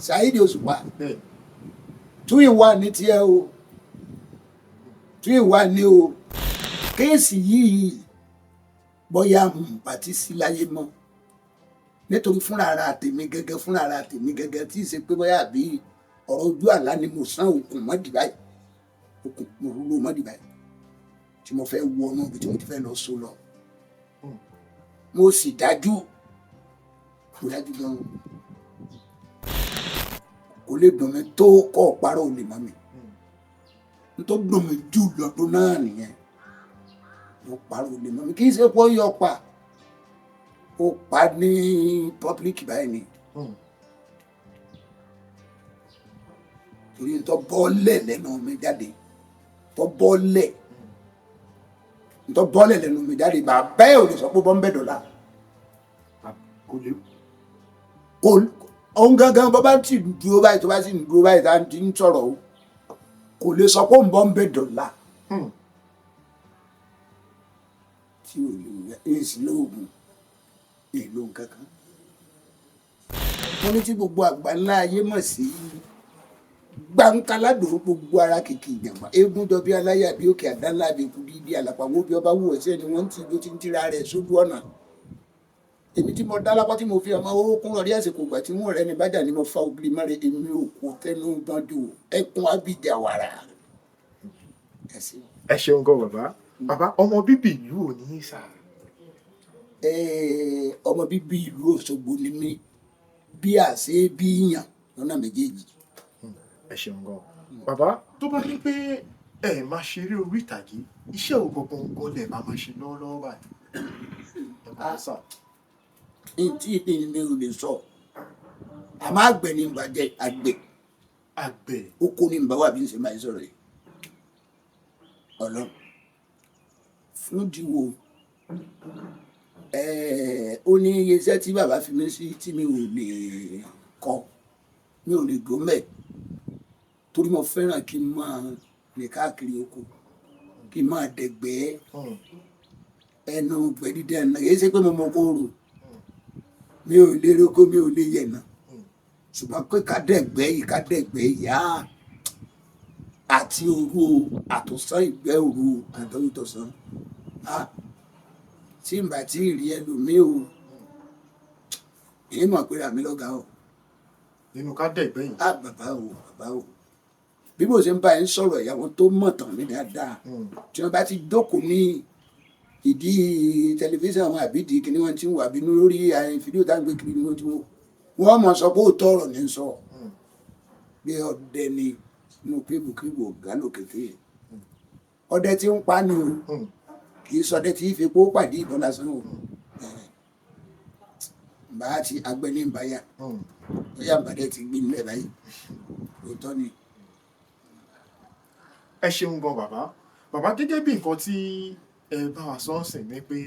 Saheed Òṣùpá. Bẹ́ẹ̀. 2 in 1 ní tiẹ̀ o, 2 in 1 ní o. Case yìí bóyá bá ti sí láyé mọ́, nítorí fúnra ara tèmi gẹ́gẹ́, fúnra ara tèmi gẹ́gẹ́, tí ì ṣe pé bóyá àbí ọ̀rọ̀ ojú àlá ni mo sán òkun mọ́dì báyìí, òkun mo rúlò mọ́dì báyìí tí mo fẹ́ wọnú ibi tí mo ti fẹ́ lọ so lọ. Mo sì dájú, mo dájú gan-an, kò lè dùn mí tó kọ́ parọ́ olè mọ́ mi. N tó dùn mí jù lọ́dún náà nìyẹn, mo parọ́ olè mọ́ mi. Kì í ṣe pé ó yọ pa, ó pa ní public báyìí ni. Torí n tó bọ́lẹ̀ lẹ́nu mi jáde, tó bọ́lẹ̀, n tó bọ́lẹ̀ lẹ́nu mi jáde, bàbá ẹ̀ ò lè sọ pé bọ́ ń bẹ̀ dọ̀la. Kò lè. Kò, òun gangan bọ́ bá ti dúró báyìí, tó bá sì ń dúró báyìí tá a ti ń sọ̀rọ̀ o, kò lè sọ pé òun bọ́ ń bẹ̀ dọ̀la. Tí ò lè èsì lóògùn èlò nǹkan kan. Mo ní tí gbogbo àgbà ńlá ayé mọ̀ sí gbàǹkaládùn gbogbo ara kìkì ìjàmbá eégún jọ bí aláyà bí òkè àdánlá bí ikú bí àlàpàwọ́ bí ọba wù ọ̀sẹ̀ ni wọ́n ti igbó tí ń tira rẹ̀ sójú ọ̀nà. Èmi tí mo dá lápá tí mo fi ọmọ owó kún lórí àsìkò ìgbà tí wọ́n rẹ̀ ní bájà ni mo fa ògiri mọ́re, èmi ò kó tẹnu gbọ́njú ẹkún abidjan wàrà. Ẹ ṣeun. Ẹ ṣeun gan bàbá. Bàbá, ọmọ bíbí ìlú ò ní sà. Ọmọ bíbí ìlú Òṣogbo ni mí, bí a ṣe bí yàn lọ́nà méjèèjì. Ẹ ṣeun gan. Bàbá, tó bá ní pé ẹ máa ṣeré orí ìtàgé, iṣẹ́ wo gangan lẹ bá máa ṣe lọ́wọ́lọ́wọ́ báyìí? Ẹ bá sà. Ntí mi ò lè sọ. Àmọ́ àgbẹ̀ ni ìgbà jẹ́ àgbẹ̀. Àgbẹ̀. Oko ni ìbá wà bí n ṣe máa ń sọ̀rọ̀ yìí. Ọlọ́run. Fún ìdíwò, ó ní iye iṣẹ́ tí bàbá fi mí sí tí mi ò lè kọ́, mi ò lè dúró mẹ́. Torí mo fẹ́ràn kí n máa rìn káàkiri oko, kí n máa dẹ̀gbẹ́ ẹnu gbẹ́ dídẹ́ ẹnu. Kì í ṣe pé mo mọ kóòrò, mi ò lè roko, mi ò lè yẹ̀nà. Ṣùgbọ́n pé ká dẹ̀gbẹ́ yìí, ká dẹ̀gbẹ́ yá àti òru o, àtọ̀sán ìgbẹ́ òru àtọ̀run tọ̀sán. Tí n bá tí ì rí ẹlòmíì o, èyí mọ̀ pé ra mi lọ́gàá o. Nínú ká dẹ̀gbẹ́ yìí. Bàbá o, bàbá o. Bí mo ṣe ń bá yín sọ̀rọ̀, ìyàwó tó mọ̀ tán mi dáadáa. Tí wọ́n bá ti jókòó ní ìdí tẹlifíṣàn àwọn àbí ìdí kíní wọ́n ti ń wà bínú lórí fídíò tá à ń gbé kiri ni wọ́n ti wò. Wọ́n mọ̀ sọ pé òótọ́ ọ̀rọ̀ ní sọ. Bí ọdẹ ni inú kébùkébù ọ̀gá lókété. Ọdẹ tí ń pa ni o. Kì í sọdẹ tí í fi epo pàdé ìbọn lásán o. Bá a ti agbẹ́ ní ìbáyà. Bóyá àbàdẹ ti gbé nílẹ̀ báyìí. Òótọ́ ni. Ẹ ṣeun gan bàbá. Bàbá, gẹ́gẹ́ bí nǹkan tí ẹ bá wa sọ ń sìn ni pé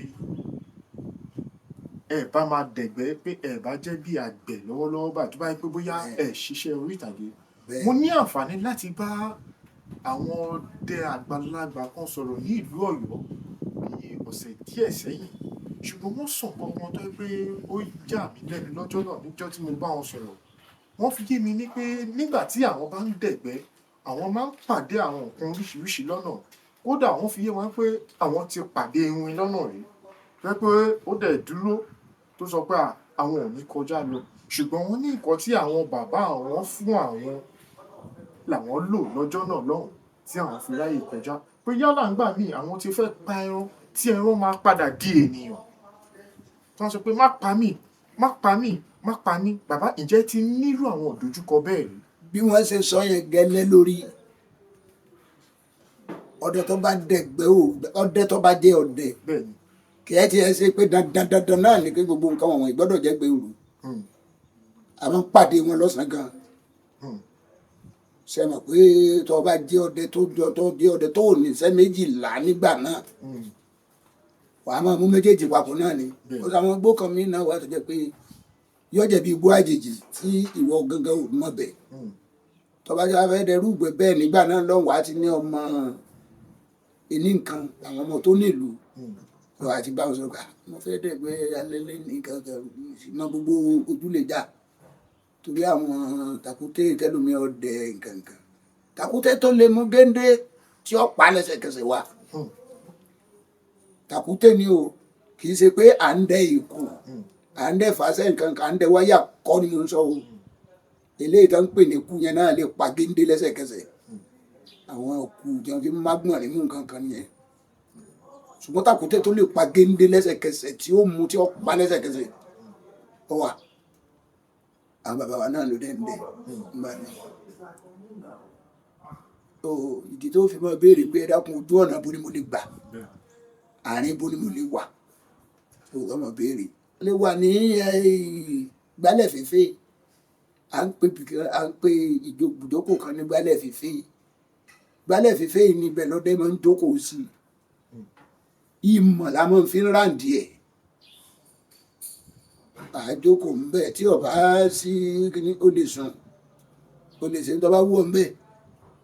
ẹ bá máa dẹ̀gbẹ́ pé ẹ bá jẹ́ bí àgbẹ̀ lọ́wọ́lọ́wọ́ báyìí tó bá yẹ pé bóyá ẹ ṣiṣẹ́ orí ìtàgé. Mo ní àǹfààní láti bá àwọn ọdẹ àgbàlagbà kan sọ̀rọ̀ ní ìlú Ọ̀yọ́ ní ọ̀sẹ̀ díẹ̀ sẹ́yìn. Ṣùgbọ́n wọ́n sọ nǹkan kan tó jẹ́ pé ó yà mí lẹ́nu lọ́jọ́ náà níjọ́ tí mo bá wọn sọ̀rọ̀. Wọ́n fi yé mi ní pé nígbà tí àwọn bá ń dẹ̀gbẹ́, àwọn máa ń pàdé àwọn nǹkan oríṣiríṣi lọ́nà. Kódà wọ́n fi yé wọn pé àwọn ti pàdé iwin lọ́nà rí. Tó jẹ́ pé ó dẹ̀ dúró tó sọ pé àwọn ò ní kọjá lọ. Ṣùgbọ́n wọ́n ní nǹkan tí àwọn bàbá àwọn fún àwọn làwọn lò lọ́jọ́ náà lọ́hùn tí àwọn fi ráyè kọjá. Pé yálà ńgbà míì àwọn ti fẹ́ pa ẹran tí ẹran máa padà di ènìyàn. Tí wọ́n sọ pé má pa mí, má pa mí, má pa mí. Bàbá, ǹjẹ́ ti nírú àwọn ìdojúkọ bẹ́ẹ̀ rí? Bí wọ́n ṣe sọ yẹn gẹ́lẹ́ lórí ọdẹ tó bá dẹ̀gbẹ́ o, ọdẹ tó bá jẹ́ ọdẹ. Bẹ́ẹ̀ni. Kì í ti ẹ ṣe pé dandan dandan náà ni pé gbogbo nǹkan wọ̀nyí gbọ́dọ̀ jẹ́ gbé òru. Àwọn pàdé wọn lọ́sàn-án gan. Ṣé mọ̀ pé tó bá jẹ́ ọdẹ tó jọ tó jẹ́ ọdẹ tó ní iṣẹ́ méjìlá nígbà náà. Wà á máa mú méjèèjì papọ̀ náà ni. Ó sọ àwọn igbó kan mí náà wà tó jẹ́ pé yóò jẹ́ bí igbó àjèjì tí ìwọ gangan ò mọ̀ bẹ̀. Tó bá jẹ́ fẹ́ dẹrú ìgbẹ́ bẹ́ẹ̀ nígbà náà lọ́hùn wá ti ní ọmọ ìní nǹkan àwọn ọmọ tó nílùú. Wà á ti bá wọn sọ̀rọ̀ ká mo fẹ́ dẹ̀gbẹ́ alẹ́ lẹ́ni kankan mọ gbogbo ojú lè já. Torí àwọn tàkúté tẹlómi ọdẹ nkankan, tàkúté tó lè mú géńdé tí ó pa lẹ́sẹ̀kẹsẹ̀ wá. Tàkúté ni o, kì í ṣe pé à ń dẹ ìkù, à ń dẹ fàṣẹ nkankan, à ń dẹ wáyà kọ́ ni mo ń sọ o. Eléyìí tó ń pè ní ikú yẹn náà lè pa géńdé lẹ́sẹ̀kẹsẹ̀. Àwọn òkú tí wọ́n fi ń mágbọ̀n rí mú nkankan nìyẹn. Ṣùgbọ́n tàkúté tó lè pa géńdé lẹ́sẹ̀kẹsẹ̀ tí ó mú tí ó pa lẹ́sẹ̀kẹsẹ̀ ó wà. Àwọn bàbá wa náà ló dẹ̀ ń dẹ̀ nígbà náà. O ìdí tó fi máa béèrè pé ẹ dákun ojú ọ̀nà bo ni mo lè gbà, àárín bo ni mo lè wà, o kò máa béèrè. Ó lè wà ní gbálẹ̀ fífẹ́, à ń pè bìkan, à ń pè ìjókòó kan ní gbálẹ̀ fífẹ́. Gbálẹ̀ fífẹ́ yìí níbẹ̀ lọ́dẹ máa ń jókòó sí. Ìmọ̀ la máa ń fi ráǹdì ẹ̀. À jókòó ń bẹ̀ tí ọba sí kíní ó lè sùn, ó lè ṣe tó bá wù ọ́ ń bẹ̀.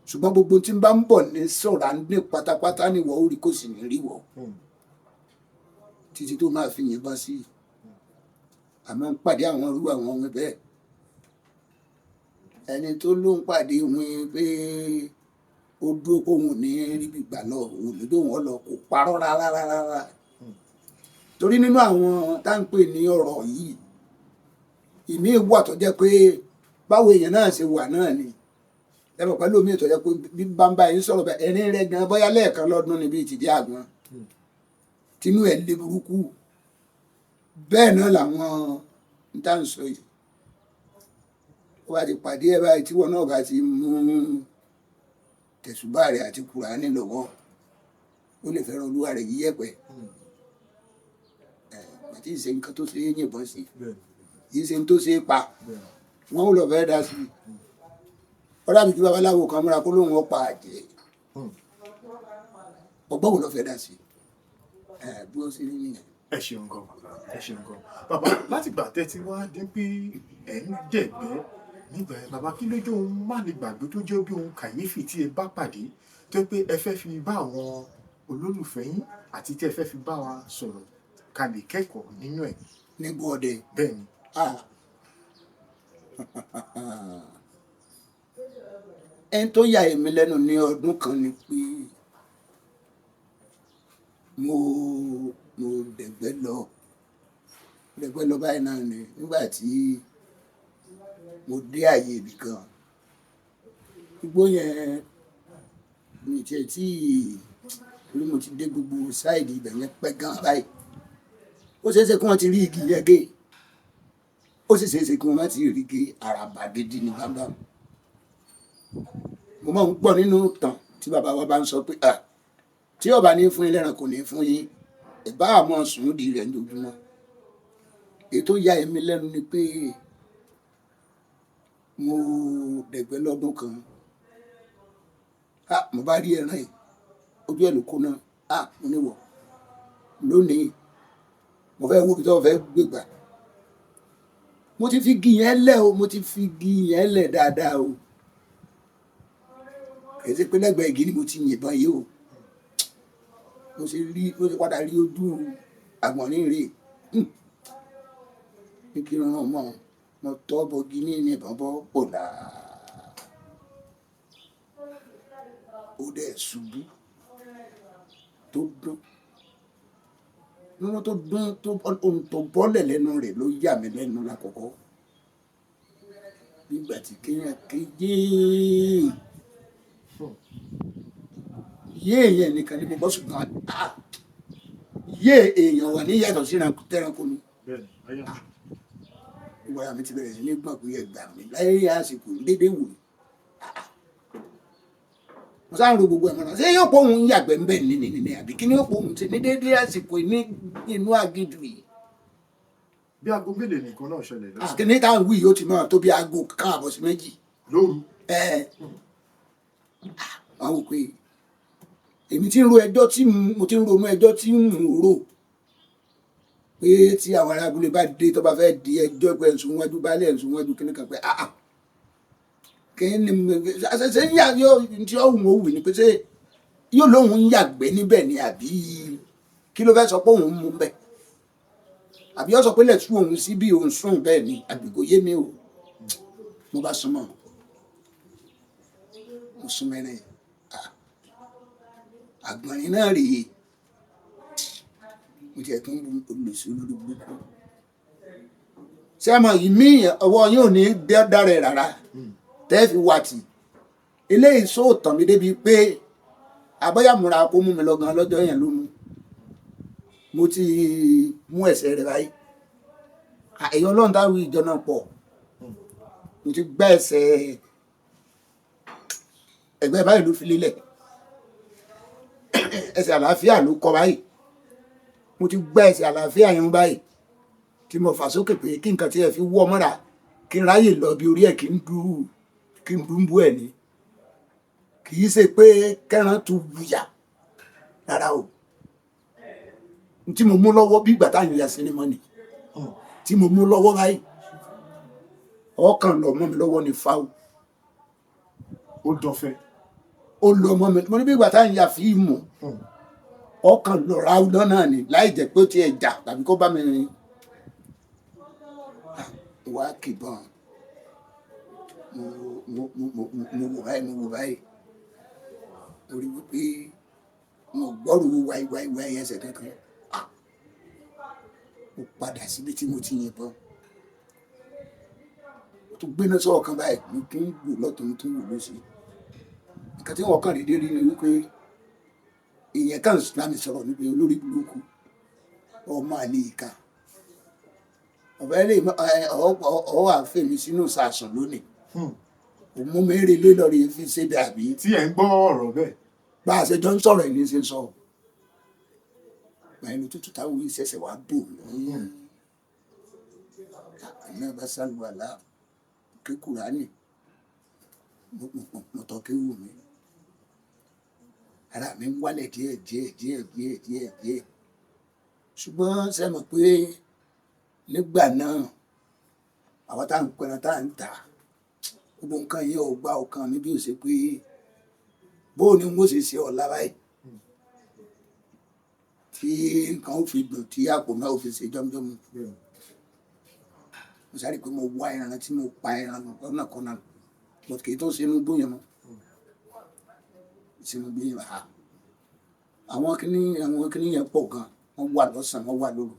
Ṣùgbọ́n gbogbo tí ń bá ń bọ̀ ní sọ̀rọ̀ ní pátápátá ni wọ́n ó rí kó sì ní rí wọ́. Títí tó máa fi yìnbọn sí i. Àmọ́ ń pàdé àwọn irú àwọn ọmọ bẹ́ẹ̀. Ẹni tó ló ń pàdé wọn pé ó dúró kó òun ní ríbi gbà lọ, òun ní tó wọn lọ, kò parọ́ rárá rárá. Torí nínú àwọn tá ń pè ní ọ̀rọ̀ yìí, ìmí wà tó jẹ́ pé báwo èèyàn náà ṣe wà náà ni. Ẹ mọ̀ pẹ̀lú omi tó jẹ́ pé bí bàbá yìí ń sọ̀rọ̀ bẹ́ẹ̀, ẹ̀rín rẹ̀ gan bóyá lẹ́ẹ̀kan lọ́dún níbi ìtìdí àgbọn. Tinú ẹ̀ lé burúkú. Bẹ́ẹ̀ náà làwọn ń tá ń sọ yìí. Ó bá ti pàdé ẹ báyìí tí wọn náà bá ti mú tẹ̀sùbá rẹ̀ àti Kùránì lọ́wọ́, ó lè fẹ́ràn olúwa rẹ̀ yíyẹ̀pẹ̀. Àti ìṣe nǹkan tó ṣe é yìnbọn sí, kì í ṣe tó ṣe é pa, wọn ò lọ fẹ́ dá sí i. Ó dàbí kí babaláwo kan múra kó lóun ó pa àjẹ́. Ọgbọ́n wo lọ fẹ́ dá sí i? Bí ó ṣe rí nìyẹn. Ẹ ṣeun gan, ẹ ṣeun gan. Bàbá, láti ìgbà tẹ́ ti wá dé pé ẹ̀ ń dẹ̀gbẹ́ nígbà yẹn, bàbá, kí ló jẹ́ ohun má lè gbàgbé tó jẹ́ bí ohun kàyéfì tí ẹ bá pàdé tó pé ẹ fẹ́ fi bá àwọn olólùfẹ́ yín àti tí ẹ fẹ́ fi bá wa sọ̀rọ̀ ká lè kẹ́kọ̀ọ́ nínú ẹ̀? Nígbà ọdẹ. Bẹ́ẹ̀ ni. Ẹni tó ya èmi lẹ́nu ní ọdún kan ni pé mo dẹ̀gbẹ́ lọ, dẹ̀gbẹ́ lọ báyìí náà ni nígbà tí mo dé àyè ibì kan. Igbó yẹn mi tiẹ̀ tí torí mo ti dé gbogbo sáìdì ibẹ̀ yẹn pẹ́ gan báyìí. Ó ṣeé ṣe kí wọ́n ti rí igi yẹn gé. Ó sì ṣeé ṣe kí wọ́n má ti rí gé. Àràbà gidi ni bàbá mi. Mo máa ń gbọ́ nínú ìtàn tí bàbá wa bá ń sọ pé, tí ọba ní fún yín lẹ́ran kò ní fún yín, ẹ bá àmọ́ sùn di rẹ̀ lójúmọ́. Èyí tó ya èmi lẹ́nu ni pé mo dẹ̀gbẹ́ lọ́dún kan. Mo bá rí ẹran yìí, ojú ẹ̀ ló kó náà. Mo ní wọ̀. Lónìí, mo fẹ́ wo ibi tí wọ́n fẹ́ gbé gbà. Mo ti fi igi yẹn lẹ̀ o, mo ti fi igi yẹn lẹ̀ dáadáa o. Kì í ṣe pé lẹ́gbẹ̀ẹ́ igi ni mo ti yìnbọn yìí o. Mo ṣe rí, mo ṣe padà rí ojú àgbọ̀nrín rè. Ní kí n rán mọ́, mo tọ́ bọgi ní ìbọn bọ́ pòlà. Ó dẹ̀ ṣubú tó dún. Nínú tó dún tó ohun tó bọ́lẹ̀ lẹ́nu rẹ̀ ló yà mí lẹ́nu lákọ̀ọ́kọ́. Nígbà tí kéèyàn ké yéé. Yéé yẹn nìkan ni mo bọ́ ṣùgbọ́n yéé èèyàn wà ní yàtọ̀ sí ẹranko ni. Ìwà mi ti bẹ̀rẹ̀ sí ní gbọ̀n pé ẹ gbà mí láyé àsìkò dédé wò mí. Mo sá ń ro gbogbo ẹ̀ mọ́ra. Ṣé yóò pọ̀ òun yàgbẹ́ ń bẹ̀ ní ní ní àbí kí ni yóò pọ̀ òun ṣe ní dédé àsìkò ní inú aginjù yìí? Bí aago mélòó nìkan náà ṣẹlẹ̀ lọ́sàn-án? Àkíní tá à ń wí yóò ti máa tó bí aago 1:15 sí 2. Lóru. Wọ́n wò pé èmi ti ń ro ẹjọ́ tí mo ti ń ronú ẹjọ́ tí ń rò pé tí àwọn ará abúlé bá dé tó bá fẹ́ di ẹjọ́ pé ẹ̀sùn wájú baálé ẹ̀sùn wájú kíní kan pé kí ni ṣe ń yà yóò tí ó wù ó wù ní pé ṣé yóò lóun ń yàgbẹ́ níbẹ̀ ni àbí kí ló fẹ́ sọ pé òun ń mú bẹ́ẹ̀ àbí ó sọ pé lẹ̀ tú òun sí bí òun sùn bẹ́ẹ̀ ni àbí kò yé mi o. Mo bá súnmọ́, mo súnmọ́ ẹran yẹn. Àgbọ̀nrín náà rèé. Mo tiẹ̀ tún olùsí olórí burúkú. Ṣé ẹ mọ̀ ìmí ọwọ́ yín ò ní dára ẹ̀ rárá tẹ́ fi wà tì. Eléyìí sóòtàn mi débi pé abọ́yàmúra kó mú mi lọ gan lọ́jọ́ yẹn ló mú. Mo ti mú ẹsẹ̀ rẹ̀ báyìí. Ẹ̀yọ́ Ọlọ́run táwọn ìjọ náà pọ̀. Mo ti gbá ẹsẹ̀ ẹ̀gbẹ́ báyìí ló fi lélẹ̀. Ẹsẹ̀ àlàáfíà ló kọ báyìí. Mo ti gbá ẹsẹ̀ àlàáfíà yẹn báyìí tí mo fà sókè pé kí nǹkan tí ẹ fi wọ́ mọ́ra kí n ráyè lọ bí orí ẹ̀ kí n dúró kí n dúnbú ẹ̀ ní. Kì í ṣe pé kẹ́ran tu wùyà rárá o. Tí mo mú lọ́wọ́ bí ìgbà táyà ya sinimá ni. Tí mo mú lọ́wọ́ báyìí ọkàn lọ mọ́ mi lọ́wọ́ ni fáwọn. Ó dọ̀fẹ́. Ó lọ mọ́ mi, mo ní bí ìgbà táyà ya fíìmù ọkàn lọ ráúdán náà ni láì jẹ́ pé ó ti ẹ̀ jà tàbí kó bá mi rìn. Wá kìbọn mo wò báyìí, mo wò báyìí, mo rí wípé mo gbọ́rù wáyé wáyé wáyé ẹsẹ̀ kankan. Mo padà síbi tí mo ti yìnbọn, mo tún gbéná sọ̀rọ̀ kan báyìí, mo tún wò lọ́tún, mo tún wò lósì. Nǹkan tí wọ́n kàn déédéé rí ni wípé èèyàn kan bá mi sọ̀rọ̀ níbi olórí burúkú ọmọ àlè ìka ọ̀bẹ lè ọ̀ wà fèmí sínú sàṣùn lónìí. Òun mú mi rí lé lọ́ọ́ rí fi ṣe dàbí. Tí ẹ̀ ń gbọ́ ọ̀rọ̀ bẹ́ẹ̀. Bá a ṣe jọ ń sọ̀rọ̀ ẹ̀ ní ṣe ń sọ. Báyìí ló tútù táwọn yìí ṣẹ̀ṣẹ̀ wá bò mí. Àná bá sálùwàlá ké Kùránì, mo tọ́ kéwù mi. Ara mi ń wálẹ̀ díẹ̀ díẹ̀ díẹ̀ díẹ̀ díẹ̀ díẹ̀. Ṣùgbọ́n ṣe mọ̀ pé nígbà náà àwọn tá à ń pẹran tá à ń tà gbogbo nǹkan yẹn ò gba ọkàn mi bí ó ṣe pé bó ni n ó ṣe ṣe ọ̀la báyìí tí nǹkan ó fi dùn tí àpò náà ó fi ṣe jọ́mjọ́mú. Mo sáré pé mo wá ẹran tí mo pa ẹran lọ́nà kan náà but kì í tó ṣe inú igbó yẹn mọ́. Sínú igbó yẹn ha. Àwọn kíní yẹn pọ̀ gan, wọ́n wà lọ́sàn-án, wọ́n wà lóru.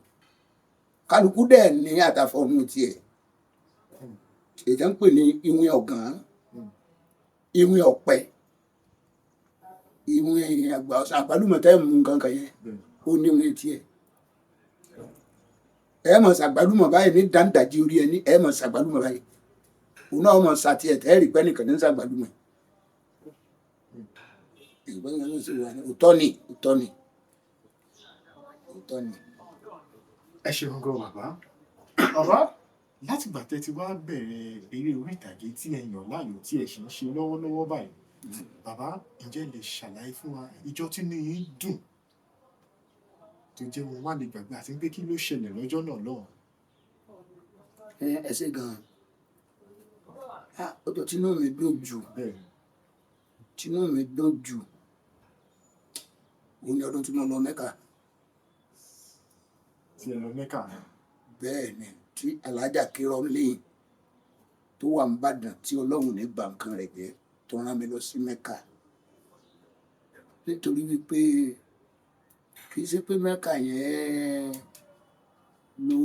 Kálukú dẹ̀ ní àtàfọ̀mù tiẹ̀. Èyí tí wọ́n ń pè ní ìwìn ọ̀gán, ìwìn ọ̀pẹ, ìwìn àgbà ọ̀sán, àgbálùmọ̀ tẹ́ mú nǹkan kan yẹn, ó ní ìwìn tiẹ̀. Ẹ mọ̀ ṣàgbálùmọ̀ báyìí ní dáńdájí orí ẹni, ẹ mọ̀ ṣàgbálùmọ̀ báyìí. Òun náà mọ̀ ṣàtiẹ̀ tẹ́ rí pẹ́ nìkan ní ṣàgbálùmọ̀. Òótọ́ ni, òótọ́ ni, òótọ́ ni. Ẹ ṣeun gan bàbá. Bàbá, látìgbà tẹ́ ti wá bẹ̀rẹ̀ eré orí ìtàgé tí ẹ yàn láàyò tí ẹ sì ń ṣe lọ́wọ́lọ́wọ́ báyìí. Bàbá, ǹjẹ́ ẹ lè ṣàlàyé fún wa ìjọ tí inú yín dùn tó jẹ́ ohun má lè gbàgbé àti pé kí ló ṣẹlẹ̀ lọ́jọ́ náà lọ́hùn? Ẹ ṣé gan. Ọjọ́ tí inú mi dùn jù. Tí inú mi dùn jù. Òun ni ọdún tí mo lọ Mẹ́kà. Tí ẹ lọ Mẹ́kà. Bẹ́ẹ̀ ni, tí Alhaja Kírọ́mlé tó wà ní Ìbàdàn tí Ọlọ́run ní bà nǹkan rẹ̀ jẹ́ tó rán mi lọ sí Mẹ́kà. Nítorí wípé kì í ṣe pé Mẹ́kà yẹn ló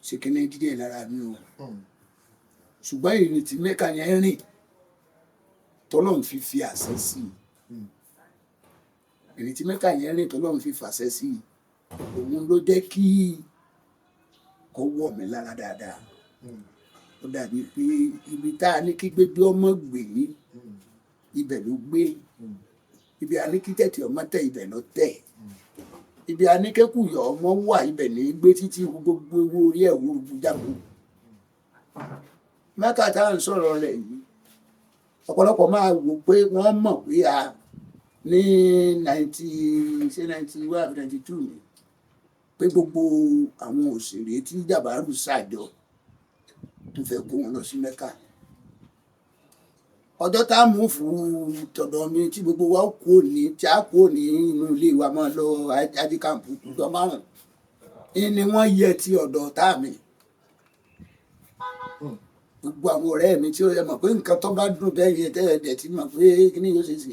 ṣe kíní díẹ̀ lára mi o. Ṣùgbọ́n ìrìn tí Mẹ́kà yẹn rìn tọ́lọ́run fi fi àṣẹ sí i. Ìrìn tí Mẹ́kà yẹn rìn tọ́lọ́run fi fàṣẹ sí i. Òun ló jẹ́ kí kó wọ̀ mí lára dáadáa. Ó dàbí pé ibi tá a ní kí gbégbé ọmọ gbé, ibẹ̀ ló gbé. Ibi a ní kí tẹ̀tẹ̀ ọmọ tẹ̀, ibẹ̀ ló tẹ̀. Ibi a ní kẹ́kùyọ̀ ọmọ wà, ibẹ̀ ní gbé títí gbogbo owó orí ẹ̀ wúru jágo. Mẹ́kà tá à ń sọ̀rọ̀ rẹ̀ yìí, ọ̀pọ̀lọpọ̀ máa wò pé wọ́n mọ̀ pé a ní 91 92 ni pé gbogbo àwọn òṣèré tí Jàbárù ṣàjọ tó fẹ́ kó wọn lọ sí Mẹ́kà. Ọjọ́ tá a mú fún tọ̀dọ̀ mi tí gbogbo wa kú ní tí a kú ní inú ilé wa máa lọ ajikampu ọjọ́ márùn-ún ni wọ́n yẹ ti ọ̀dọ̀ tá mi. Gbogbo àwọn ọ̀rẹ́ mi tí ó yẹ mọ̀ pé nǹkan tó bá dùn bẹ́ẹ̀ yẹn tẹ́ ẹ̀ dẹ̀ ti mọ̀ pé kíní yóò ṣe ṣe.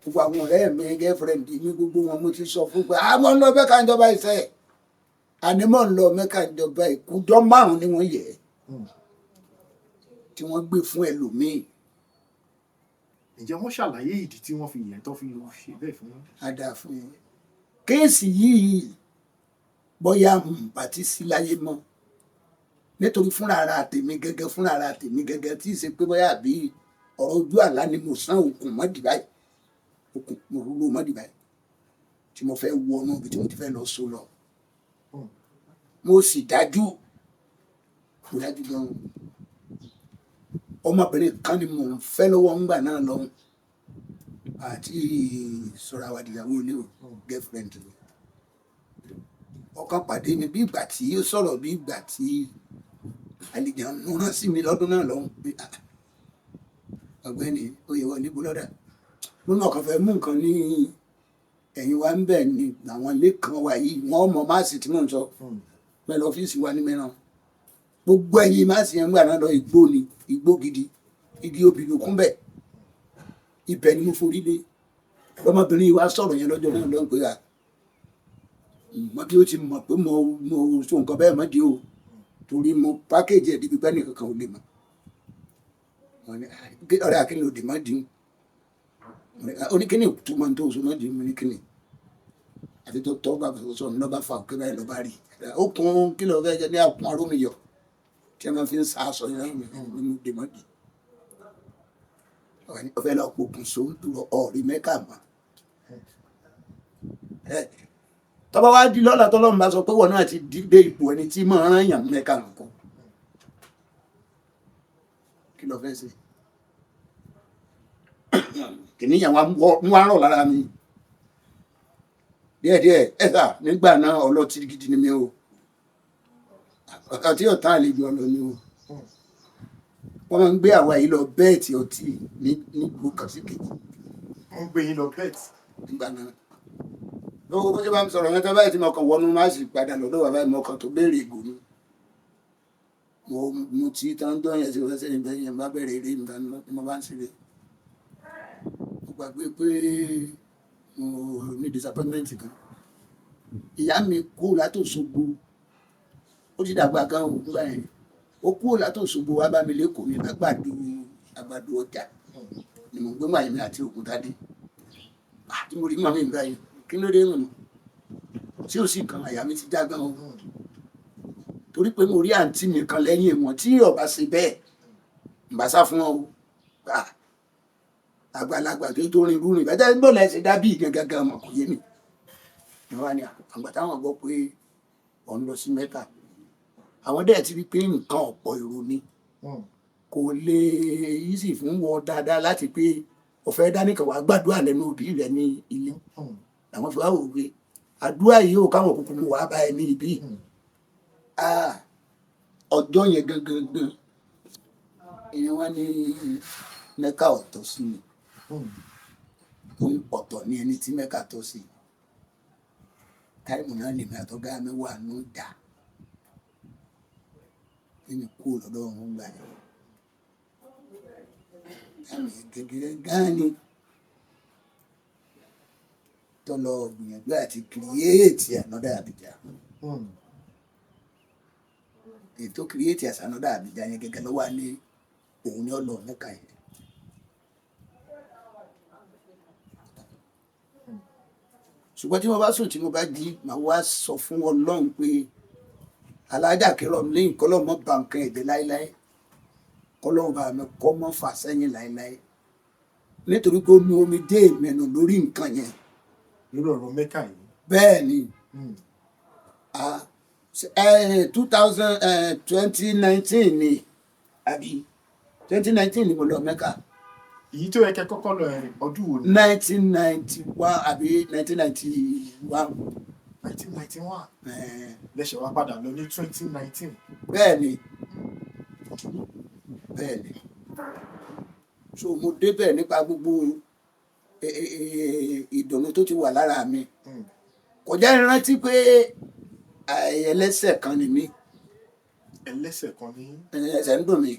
Gbogbo àwọn ọ̀rẹ́ mi, girlfriend mi, gbogbo wọn mo ti sọ fún pé àmọ́ ń lọ Mẹ́kà ìjọba ìṣe. Àní mọ̀ ń lọ Mẹ́kà ìjọba ìkújọ́ 5 ni wọ́n yẹ tí wọ́n gbé fún ẹlòmíì. Ǹjẹ́ wọ́n ṣàlàyé ìdí tí wọ́n fi yẹ̀ tó fi ṣe bẹ́ẹ̀ fún yín? A dáa fún yín. Kéèsì yìí bóyá bá ti sí láyé mọ́, nítorí fúnra ara tèmi gẹ́gẹ́, fúnra ara tèmi gẹ́gẹ́ tí ì ṣe pé bóyá àbí ọ̀rọ̀ ojú àlá ni mo sán okùn mọ́ dìbáyìí, okùn mo rúró mọ́ dìbáyìí tí mo fẹ́ wọnú ibi tí mo ti fẹ́ lọ so lọ. Mo sì dájú, mo dájú gan-an. Ọmọbìnrin kan ni mò ń fẹ́ lọ́wọ́ ńgbà náà lọ́hùn àti sọ̀rọ̀ àwàdì ìyàwó ilé o, girlfriend mi. Ọkàn pàdé mi bí ìgbà tí ó sọ̀rọ̀, bí ìgbà tí àlejò ń rán sí mi lọ́dún náà lọ́hùn pé, ah, ọ̀gbẹ́ni Oyèwọlé bọ́lọ́dà, mo ní ọkàn fẹ́ mú nǹkan ní ẹ̀yìn wa ń bẹ̀ ni àwọn ilé kan wà yìí, wọ́n mọ máàsì tí mò ń sọ pẹ̀lú ọ́fíìsì wa ní mẹ́ràn. Gbogbo ẹ̀yìn máàsì yẹn ń gbà náà lọ, igbó ni, igbó gidi, igi obì ló kún bẹ̀. Ibẹ̀ ni mo forí lé. Ọmọbìnrin yìí wá sọ̀rọ̀ yẹn lọ́jọ́ náà lọ́hùn pé, à, mọ bí ó ti mọ̀ pé mo sọ nǹkan bẹ́ẹ̀ mọ́ di o, torí mo pákéjì ẹ̀ débi pé ẹnì kankan ò lè mọ̀. Wọ́n ní, ah, ọ̀rẹ́ Akin ló dì mọ́ di. Ó ní kíni ìtumọ̀ tó sọ mọ́ di, mo ní kíni. Àti tó tọ́ bá sọ ní lọ́ba fa òkè báyìí lọ́ba rí. Ó kún kí ló fẹ́ jẹ́ ní àkún arómiyọ̀ tí a máa fi ń sa aṣọ yẹn ní mo dì mọ́ di. Ọ̀fẹ́ lọ pokùn so ń dúró ọ̀rí Mẹ́kà mọ́. Tọ́ba wá di lọ́la tọ́lọ́run bá sọ pé wọ́n náà ti dé ipò ẹni tí máa rán yàn Mẹ́kà nǹkan. Kí ló fẹ́ ṣe? Kìnìyàn wa ń wá rọ̀ lára mi. Díẹ̀díẹ̀ ẹ sà nígbà náà ọlọ́tí gidi ni mi o. Ọtí ọ̀tá àlejò ọlọ ni o. Wọ́n máa ń gbé àwa yìí lọ bẹ́ẹ̀tì ọtí ní ìlú kan sí kejì. Wọ́n ń gbé yín lọ bẹ́ẹ̀tì. Nígbà náà. Lọ́wọ́ bó ṣe bá ń sọ̀rọ̀ yẹn tó báyìí tí mo kàn wọnú má sì padà lọ́dọ̀ bàbá mi ọkàn tó béèrè ìgò ni. Mo ti tán dán yẹn sí ọ̀sẹ̀ sẹ́yìn bẹ́ẹ̀ yẹn bá bẹ̀rẹ̀ eré mi ni mo bá ń ṣeré. Mo gbàgbé pé mo ní disappointment kan. Ìyá mi kú látòṣogbo. Ó ti dàgbà gan o nígbà yẹn. Ó kú látòṣogbo wá bá mi lẹ́kọ̀ọ́ ní àgbàdo ọjà. Ni mo gbé wàyí mi àti Ògúntadé. Àti mo rí màmí mi báyìí. Kí ló dé mọ̀mọ́? Tí ó sì kan àyà mi ti já gan o. Torí pé mo rí àǹtí mi kan lẹ́yìn wọn tí ó bá ṣe bẹ́ẹ̀. Ń bá sá fún wọn o. Àgbàlagbà tó rin irú rìn. Bẹ́ẹ̀ bó lẹ ṣe dá bí gangan gan mọ̀ kò yé mi. Ìwọ wá ní àgbà táwọn gbọ́ pé ò ń lọ sí Mẹ́kà. Àwọn dẹ̀ ti rí pé nǹkan ọ̀pọ̀ èrò ni. Kò lè easy fún wọn dáadáa láti pé ó fẹ́ dá nìkan wá gbàdúrà lẹ́nu òbí rẹ̀ ní ilé. Àwọn fi wá wò pé àdúrà yìí ò káwọn kúkú mú wá bá ẹ ní ibí. Ọjọ́ yẹn gangan gan. Ìyẹn wá ní Mẹ́kà ọ̀tọ̀ sí mi. Ó ń pọ̀tọ̀ ní ẹni tí Mẹ́kà tọ́ sí. Táìmù náà lèmi àtọ̀gá mi wà ní ìjà. Èmi kú lọ́dọ̀ wọn gbà yẹn. Táìmù yẹn gẹ́gẹ́ gan ni. Tó lọ gbìyànjú àti create another Abidjan. Ètò create another Abidjan yẹn gẹ́gẹ́ ló wà ní òun ní ọlọ́ Mẹ́kà yẹn. Ṣùgbọ́n tí mo bá sùn tí mo bá jí, màá wá sọ fún Ọlọ́run pé Alájà Kírọ̀mù lẹ́yìn kọ́lọ́ mọ́ ba nǹkan ẹ̀jẹ̀ láéláé, kọ́lọ́ bá mi kọ́ mọ́ fà sẹ́yìn láéláé. Nítorí pé ó nu omi dé ìmẹ̀nù lórí nǹkan yẹn. Lórí ọ̀rọ̀ Mẹ́kà yìí. Bẹ́ẹ̀ ni. 2019 ni àbí 2019 ni mo lọ Mẹ́kà. Èyí tó yẹ kẹ́ kọ́kọ́ lọ ẹ̀ ọdún wo ni? 1991 àbí 1991. 1991. Lẹ́sẹ̀ wá padà lọ ní 2019. Bẹ́ẹ̀ni. Bẹ́ẹ̀ni. So mo débẹ̀ nípa gbogbo ìdùnnú tó ti wà lára mi. Kò jẹ́ rántí pé ẹlẹ́sẹ̀ kan ni mí. Ẹlẹ́sẹ̀ kan ni? Ẹsẹ̀ ń dùn mí.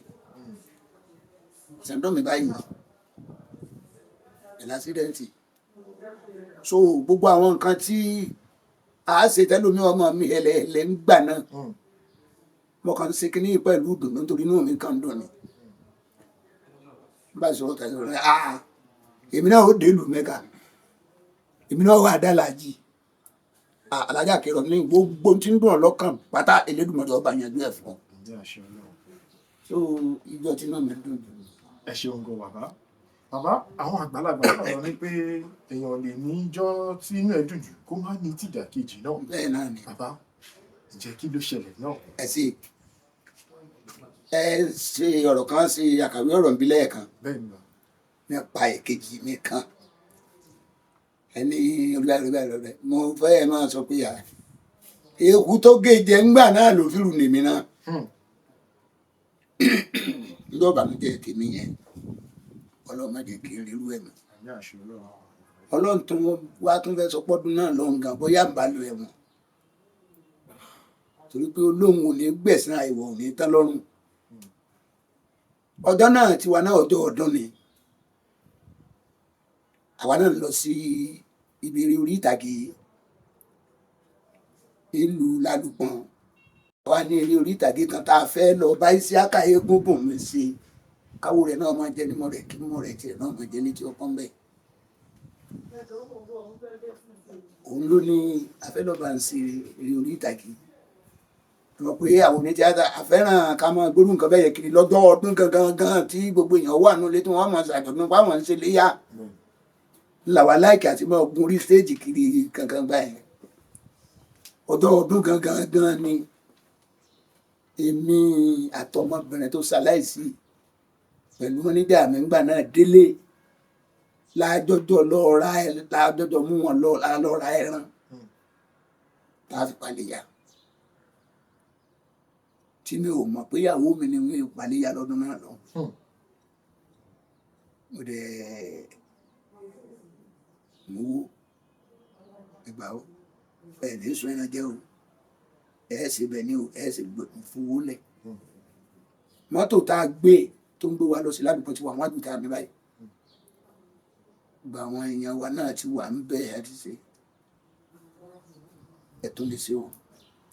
Ṣẹ̀ńdọ́ mi báyìí pẹ̀lú accident. So gbogbo àwọn nǹkan tí a ṣe tẹ́lómi ọmọ mi ẹlẹ́ẹ̀lẹ́ ń gbà náà, mo kàn ń ṣe kínní pẹ̀lú ìdùnnú nítorí inú mi kàn ń dùn ni. Bá a sọ̀rọ̀ tẹ̀lé rẹ̀, ah, èmi náà ó dé ìlú Mẹ́kà, èmi náà wà dálàjì. Alájà kẹrọ ní gbogbo tí ń dùn ọ́ lọ́kàn pátá, Elédùmarè ọba yanjú ẹ̀ fún ọ. Ǹjẹ́ àṣẹ Ọlọ́run. So ìjọ tí náà mi dùn jù. Ẹ ṣeun gan, bàbá. Bàbá, àwọn àgbàlagbà náà lọ ní pé èèyàn lè ní ijọ́ tí inú ẹ̀ dùn jù kó má ní tìdàkejì náà. Bẹ́ẹ̀ náà ni. Bàbá, ǹjẹ́ kí ló ṣẹlẹ̀ náà? Ẹ sì ẹ ṣe ọ̀rọ̀ kan, ṣe àkàwé ọ̀rọ̀ ń bí lẹ́ẹ̀kan Bẹ́ẹ̀ ni bàbá. nípa èkejì mi kan, ẹni olúwa mo fẹ́ máa sọ pé eku tó gé jẹ ńgbà náà ló fi rù nèmi náà. Ńlọ bànújẹ́ tèmi yẹn, Ọlọ́run má jẹ́ kí n rírú ẹ̀ mọ́. Àmín, àṣẹ Ọlọ́run. Ọlọ́run tó wá tún fẹ́ sọ pọ́dún náà lọ́hùn gan, bóyá ń bá lo ẹ̀wọ̀n, torí pé olóhùn ò ní gbẹ̀san àìwọ̀ ò ní tán lọ́rùn. Ọjọ́ náà tiwa náà, ọjọ́ ọdún ni, àwa náà lọ sí ibi eré orí ìtàgé ìlú Lálùpọ̀n. Àwa ní eré orí ìtàgé kan tá a fẹ́ lọ bá Isiaka eégún bùn mi sí, káwó rẹ̀ náà máa jẹ́ nímọ̀ rẹ̀, kí mọ̀ rẹ̀ tiẹ̀ náà máa jẹ́ ní tí ó pọ́n bẹ́ẹ̀. Òun ló ní afẹ́lọ́ba ń ṣe eré orí ìtàgé. Mọ̀ pé àwọn onítíátà àfẹ́ràn ká máa gbórú nǹkan bẹ́ẹ̀ yẹ kiri lọ́jọ́ ọdún gangan gan tí gbogbo èèyàn wà nílé tí wọ́n máa ṣàjọ̀dún páwọn ń ṣe léyà làwa láìkì àti máa gun orí stéèjì kiri kankan báyìí. Ọjọ́ ọdún gangan gan ni èmi àtọmọbìnrin tó ṣaláìsí pẹ̀lú mọ́níjà mi ńgbà náà délé lájọjọ lọ ra ẹ, lájọjọ mú wọn lọ lọ ra ẹran tá a fi paléyà, tí mi ò mọ̀ pé ìyàwó mi ni mi ò paléyà lọ́dún náà lọ. Mo dẹ̀ mú wó ẹgbàá o, ẹ ní sọ ẹran jẹ o, ẹ ṣe bẹ ní o, ẹ ṣe fowó lẹ. Mọ́tò tá a gbé tó ń gbé wa lọ sí ládùúgbò tí wà wájú tá a ní báyìí, gba àwọn èèyàn wa náà ti wà ń bẹ ẹ ti ṣe ẹ tó lè ṣe o,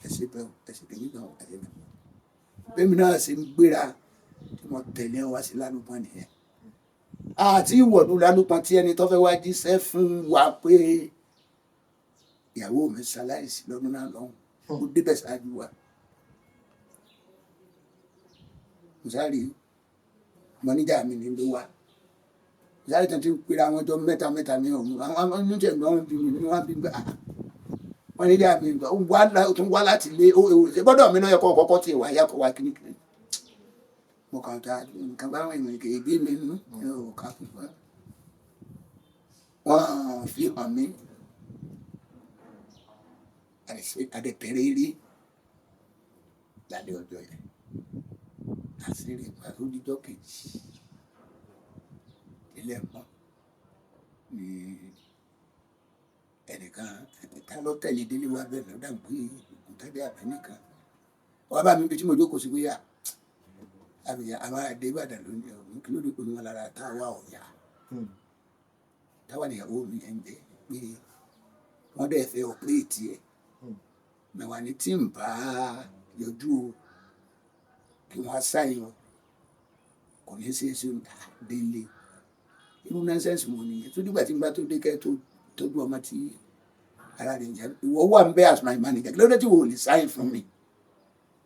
ẹ ṣe bẹ o, ẹ ṣe kìíní kan o, ẹ ṣe bẹ. Bẹ́ẹ̀ni náà ṣe ń gbéra tí mo tẹ̀lé wa sí lálùpọ̀ nìyẹn, àti ìwọ̀dù lálùpọ̀ tí ẹni tó fẹ́ wá jíṣẹ́ fún wa pé ìyàwó mi ṣaláìsí lọ́dún náà lọ́hùn, ó débẹ̀ ṣáájú wa. Mo sáré mọ́níjà mi ní ló wà, mo sáré tó ti ń pera àwọn ọjọ́ mẹ́ta mẹ́ta ní ọ̀hún, àwọn oníṣẹ́ ìgbà wọn bí mi ní wọn bí gbà mọ́níjà mi gbà ó tún wá láti lé ó ṣe gbọ́dọ̀ mi lọ́yọ̀ kọ́ kọ́kọ́ tí ìwà yà kọ́ wa kíníkíní. Mo kàn ta nǹkan báwọn èèyàn kì í bí mi nú ò ká fún wa, wọ́n fi hàn mí adẹ̀bẹ̀rẹ̀ eré lálẹ́ ọjọ́ yẹn, àṣírí ìpàdé ojújọ́ kejì ilé ẹ̀kọ́ ni ẹnìkan ta ló tẹ̀lé délé wa bẹ́ẹ̀ lọ́dà pé ògùntàdé àbẹ́ nìkan wọ́n bá mi bí tí mo jókòó sí pé yà àbíyá àwọn àdé Ìbàdàn lónìí ọ̀hún kí ló dé pé wọn lára táwa ọ̀yà táwa nìyàwó mi ẹ̀ ń jẹ́ pé wọ́n dẹ̀ fẹ́ ọ̀pẹ́ẹ̀tì ẹ̀ mẹ̀wá ní tí ń bá yọjú o kí wọ́n á sáyìn o, kò ní í ṣe é ṣe délé. Irú nọ́ńsẹ̀nsì wo nìyẹn tó dìgbà tí n bá tó dé kẹ́ tó tọ́jú ọmọ tí ara rẹ̀ ń jẹ́? Ìwọ wà ń bẹ́ as my manager, kí ló dé tí wò lè sáyìn fún mi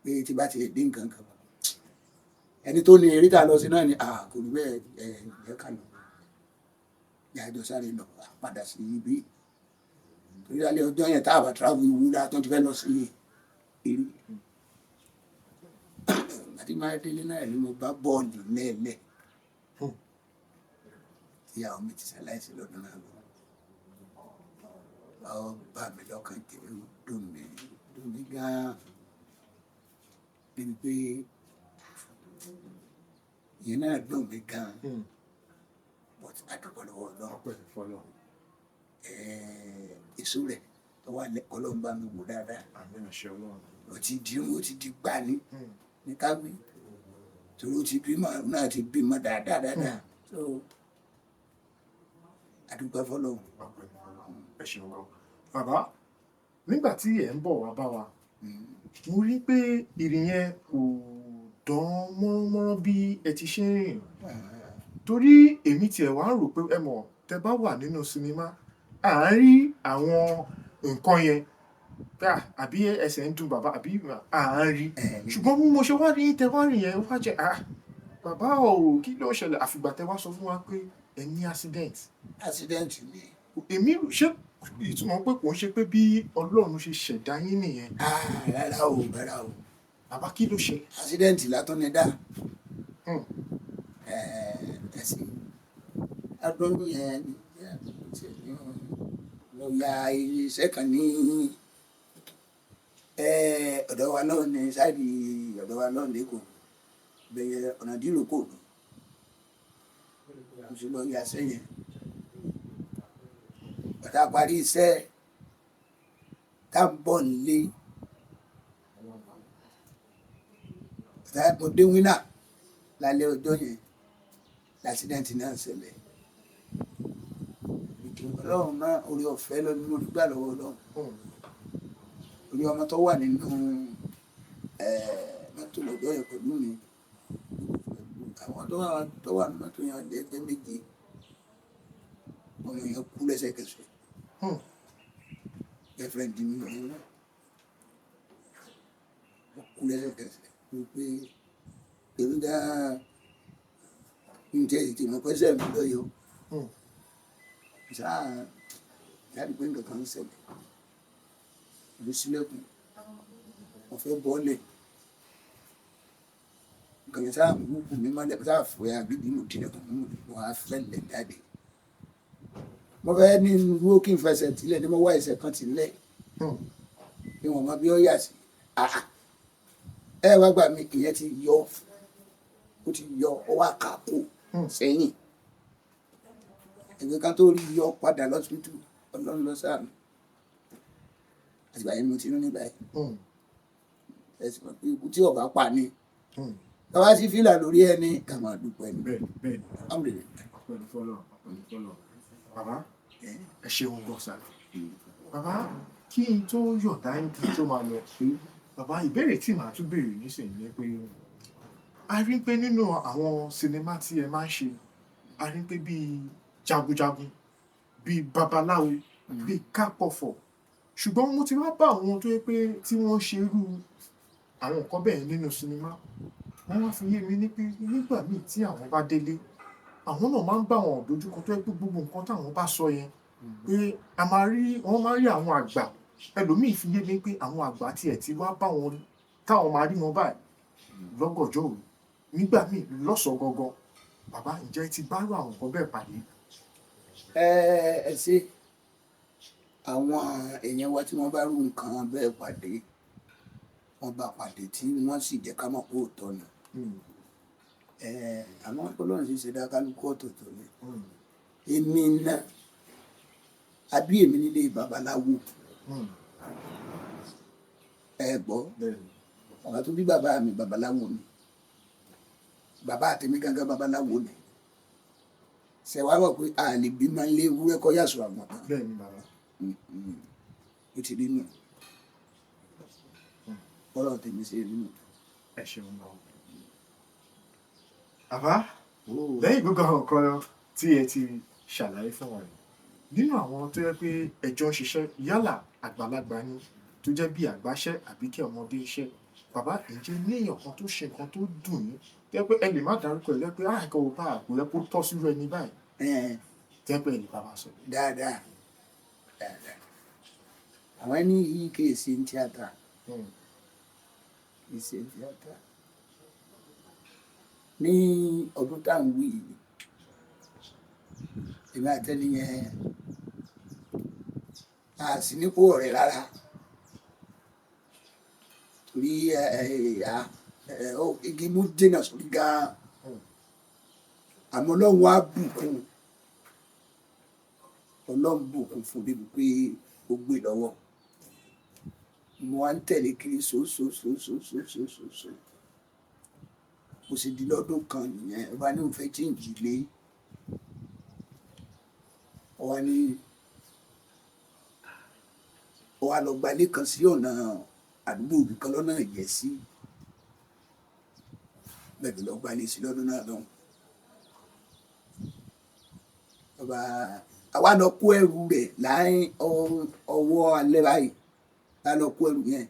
pé tí bá ti dé nǹkan kan? Ẹni tó ní eré tá a lọ sí náà ni kò rí bẹ́ẹ̀, ẹ ẹ ká lọ yàjọ sáré lọ padà sí ibi torí alẹ́ ọjọ́ yẹn tá a bá travel ìwúra tó ti fẹ́ lọ sí eré àti máa délé náà ni mo bá bọ́ọ̀lù lẹ́ẹ̀lẹ́ ìyàwó mi ti ṣaláìsí lọ́dún náà lọ. Ọ bà mí lọ́kàn jẹ́, ó dùn mí, dùn mí gan-an débi pé ìyẹn náà dùn mí gan-an, but àdúgbò lọ́wọ́ Ọlọ́run. Ọpẹ́ fọ́lọ́run. Èso rẹ̀ tó wà lẹ́kọ̀ọ́ ló ń bá mi wò dáadáa. Àmín, àṣẹ Ọlọ́run. Ó ti di, ó ti di gbani ní káwé. Torí ó ti bímọ náà, ti bímọ dáadáa dáadáa. So àdúgbò fọlọ́hún. Ọpẹ́ ní Ọlọ́run. Ẹ ṣeun gan bàbá. Nígbà tí ẹ ń bọ̀ wá bá wa, mo rí pé ìrìn yẹn kò dán mọ́ránmọ́rán bí ẹ ti ṣe ń rìn, torí èmi tiẹ̀ wá ń rò pé ẹ mọ̀, tẹ bá wà nínú sinimá, à ń rí àwọn nǹkan yẹn pé àbí ẹsẹ̀ ń dùn bàbá àbí à ń rí. Ṣùgbọ́n bí mo ṣe wá rí tẹ wá rìn yẹn, ó wá jẹ́, ah, bàbá o, kí ló ṣẹlẹ̀? Àfìgbà tẹ wá sọ fún wa pé ẹ ní accident. Accident ni. Èmi ṣé ìtumọ̀ pé kò ń ṣe pé bí Ọlọ́run ṣe ṣẹ̀dá yín nìyẹn? Ah, rárá o, rárá o. Bàbá, kí ló ṣẹlẹ̀? Accident látún ni dá. Ẹsìn ọdún yẹn mo ya iṣẹ́ kan ní ọ̀dọ̀ wa náà, ní side ọ̀dọ̀ wa náà lẹ́kọ̀ọ́ bẹ̀yẹ, ọ̀nà dìrókò ni mo sì lọ ya sẹ́yìn. Bàtà parí iṣẹ́ tá a bọ̀ nílé, bàtà mo dé wínà lálẹ́ ọjọ́ yẹn, l'accident náà ṣẹlẹ̀. Ọlọ́run náà, orí ọ̀fẹ́ lọ ní mo rí gbà lọ́wọ́ Ọlọ́run. Orí ọmọ tó wà nínú mọ́tò lọ́jọ́ yẹn pẹ̀lú mi, àwọn tó wà nínú mọ́tò yẹn lẹ́gbẹ́ méje, ọmọ yẹn kú lẹ́sẹ̀kẹsẹ̀. Girlfriend mi yẹn náà, ó kú lẹ́sẹ̀kẹsẹ̀. Wípé èmi dá n tẹ́ tètè mọ̀ pẹ́sẹ̀ mi lọ́yọ̀. Sáà jáde pé nǹkan kan ń ṣẹlẹ̀, mo ṣílẹ̀kùn, mo fẹ́ bọ́lẹ̀, nǹkan yẹn sáà mú kù mí mọ́lẹ̀, sáà fòyà gidi, mo tilẹ̀kùn, mo wá fẹ́ lẹ̀ jáde. Mo fẹ́ ní dúró kí n fẹsẹ̀ tilẹ̀ ní, mo wá ẹsẹ̀ kan tilẹ̀ bí wọ́n mọ bí ó yà sí. Ah, ẹ wá gbà mí, ìyẹn ti yọ, ó ti yọ, ó wá kà kó sẹ́yìn. Ẹgbẹ́ kan tó rí yọ padà lọ́sibítù, Ọlọ́run lọ sáà mi. Àtìgbà yẹn mo ti ní báyìí. Ẹ sì mọ̀ pé ikú tí ọba pa ni, bàbá sí fìlà lórí ẹni, ká máa dúpẹ́ ni. Bẹ́ẹ̀ bẹ́ẹ̀ ni. Alhamdulillah. Ọpẹ́ ní fọ́lọ́run, ọpẹ́ ní fọ́lọ́run. Bàbá, ẹ ṣeun gan sir. Bàbá, kí n tó yọ̀ǹda yín, kí n tó máa lọ, bàbá, ìbéèrè tí màá tún béèrè nísìnyí ni pé a rí pé nínú àwọn sinimá tí ẹ máa ń ṣe, a rí pé bíi jagunjagun, bíi babaláwo, bíi kápọ̀fọ̀, ṣùgbọ́n mo ti wá bá àwọn tó yẹ pé tí wọ́n ṣe irú àwọn nǹkan bẹ́ẹ̀ nínú sinimá, wọ́n wá fi yé mi ní pé nígbà míì tí àwọn bá délé, àwọn náà máa ń bá àwọn dojúkọ tó yẹ pé gbogbo nǹkan táwọn bá sọ yẹn, pé a máa rí, wọ́n máa rí àwọn àgbà. Ẹlòmíì fi yé mi pé àwọn àgbà tiẹ̀ ti wá bá wọn, táwọn máa rí wọn báyìí lọ́gànjọ́ òru, nígbà míì lọ́sàn-án gangan. Bàbá, ǹjẹ́ ẹ ti bá irú àwọn nǹkan bẹ́ẹ̀ pàdé? Ẹ ẹ ṣe, àwọn èèyàn wa tí wọ́n bá rú nǹkan bẹ́ẹ̀ pàdé, wọ́n bá pàdé tí wọ́n sì jẹ́ ká mọ̀ pé òótọ́ ni. Àmọ́ Ọlọ́run sì ṣe dá kálukú ọ̀tọ̀ọ̀tọ̀ ni. Èmi náà, àbí èmi nílé babaláwo. Ẹ gbọ́, bàbá tó bí bàbá mi, babaláwo ni bàbá àtẹ̀mí gángan, babaláwo ni. Ṣẹ̀wá wọ̀ pé a lè bí máa ń lé ewúrẹ́ kọ́ yàsọ̀ àgùntàn. Bẹ́ẹ̀ ni, bàbá. Ó ti rí nù, bọ́lá tèmi ṣe rí nù. Ẹ ṣeun gan bàbá. Lẹ́yìn gbogbo àwọn nǹkan tí ẹ ti ṣàlàyé fún wa yìí, nínú àwọn tó yẹ pé ẹjọ́ ń ṣiṣẹ́, yálà àgbàlagbà ni tó jẹ́ bí àgbáṣẹ́ àbí kí ọmọdé iṣẹ́, bàbá, ǹjẹ́ ní èèyàn kan tó ṣe nǹkan tó dùn yín tó yẹ pé ẹ lè má dárúkọ ẹ lẹ́ pé àìkọ́ ò bá àpò yẹ kó tọ́ sírú ẹni báyìí, tó yẹ pé ẹ lè bá wa sọ? Dáadáa dáadáa, àwọn ẹni yìí kì í ṣe ní tíátà, kì í ṣe ní tíátà. Ní ọdún tá à ń wí yìí, èmi àtẹni yẹn a sì nípò ọ̀rẹ́ rárá, torí ẹ ẹ ẹ igi mú jìnnà sórí gan-an. Àmọ́ Ọlọ́run wá bùkún, Ọlọ́run bùkún fún débi pé ó gbé lọ́wọ́. Mo wá ń tẹ̀lé kiri sósósósósósósó. Mo sì di lọ́dún kan nìyẹn, ọba ní òun fẹ́ chíǹjì lé. Ọba ní ó wá lọ gbalé kan sí ọ̀nà àdúgbò òbí kan lọ́nà Ìyẹ́sí. Bẹ́ẹ̀ ló lọ gbalé sí lọ́dún náà lọ́hùn. Ọba àwa lọ kó ẹrù rẹ̀ láì ọwọ́ alẹ́ báyìí. La lọ kó ẹrù yẹn.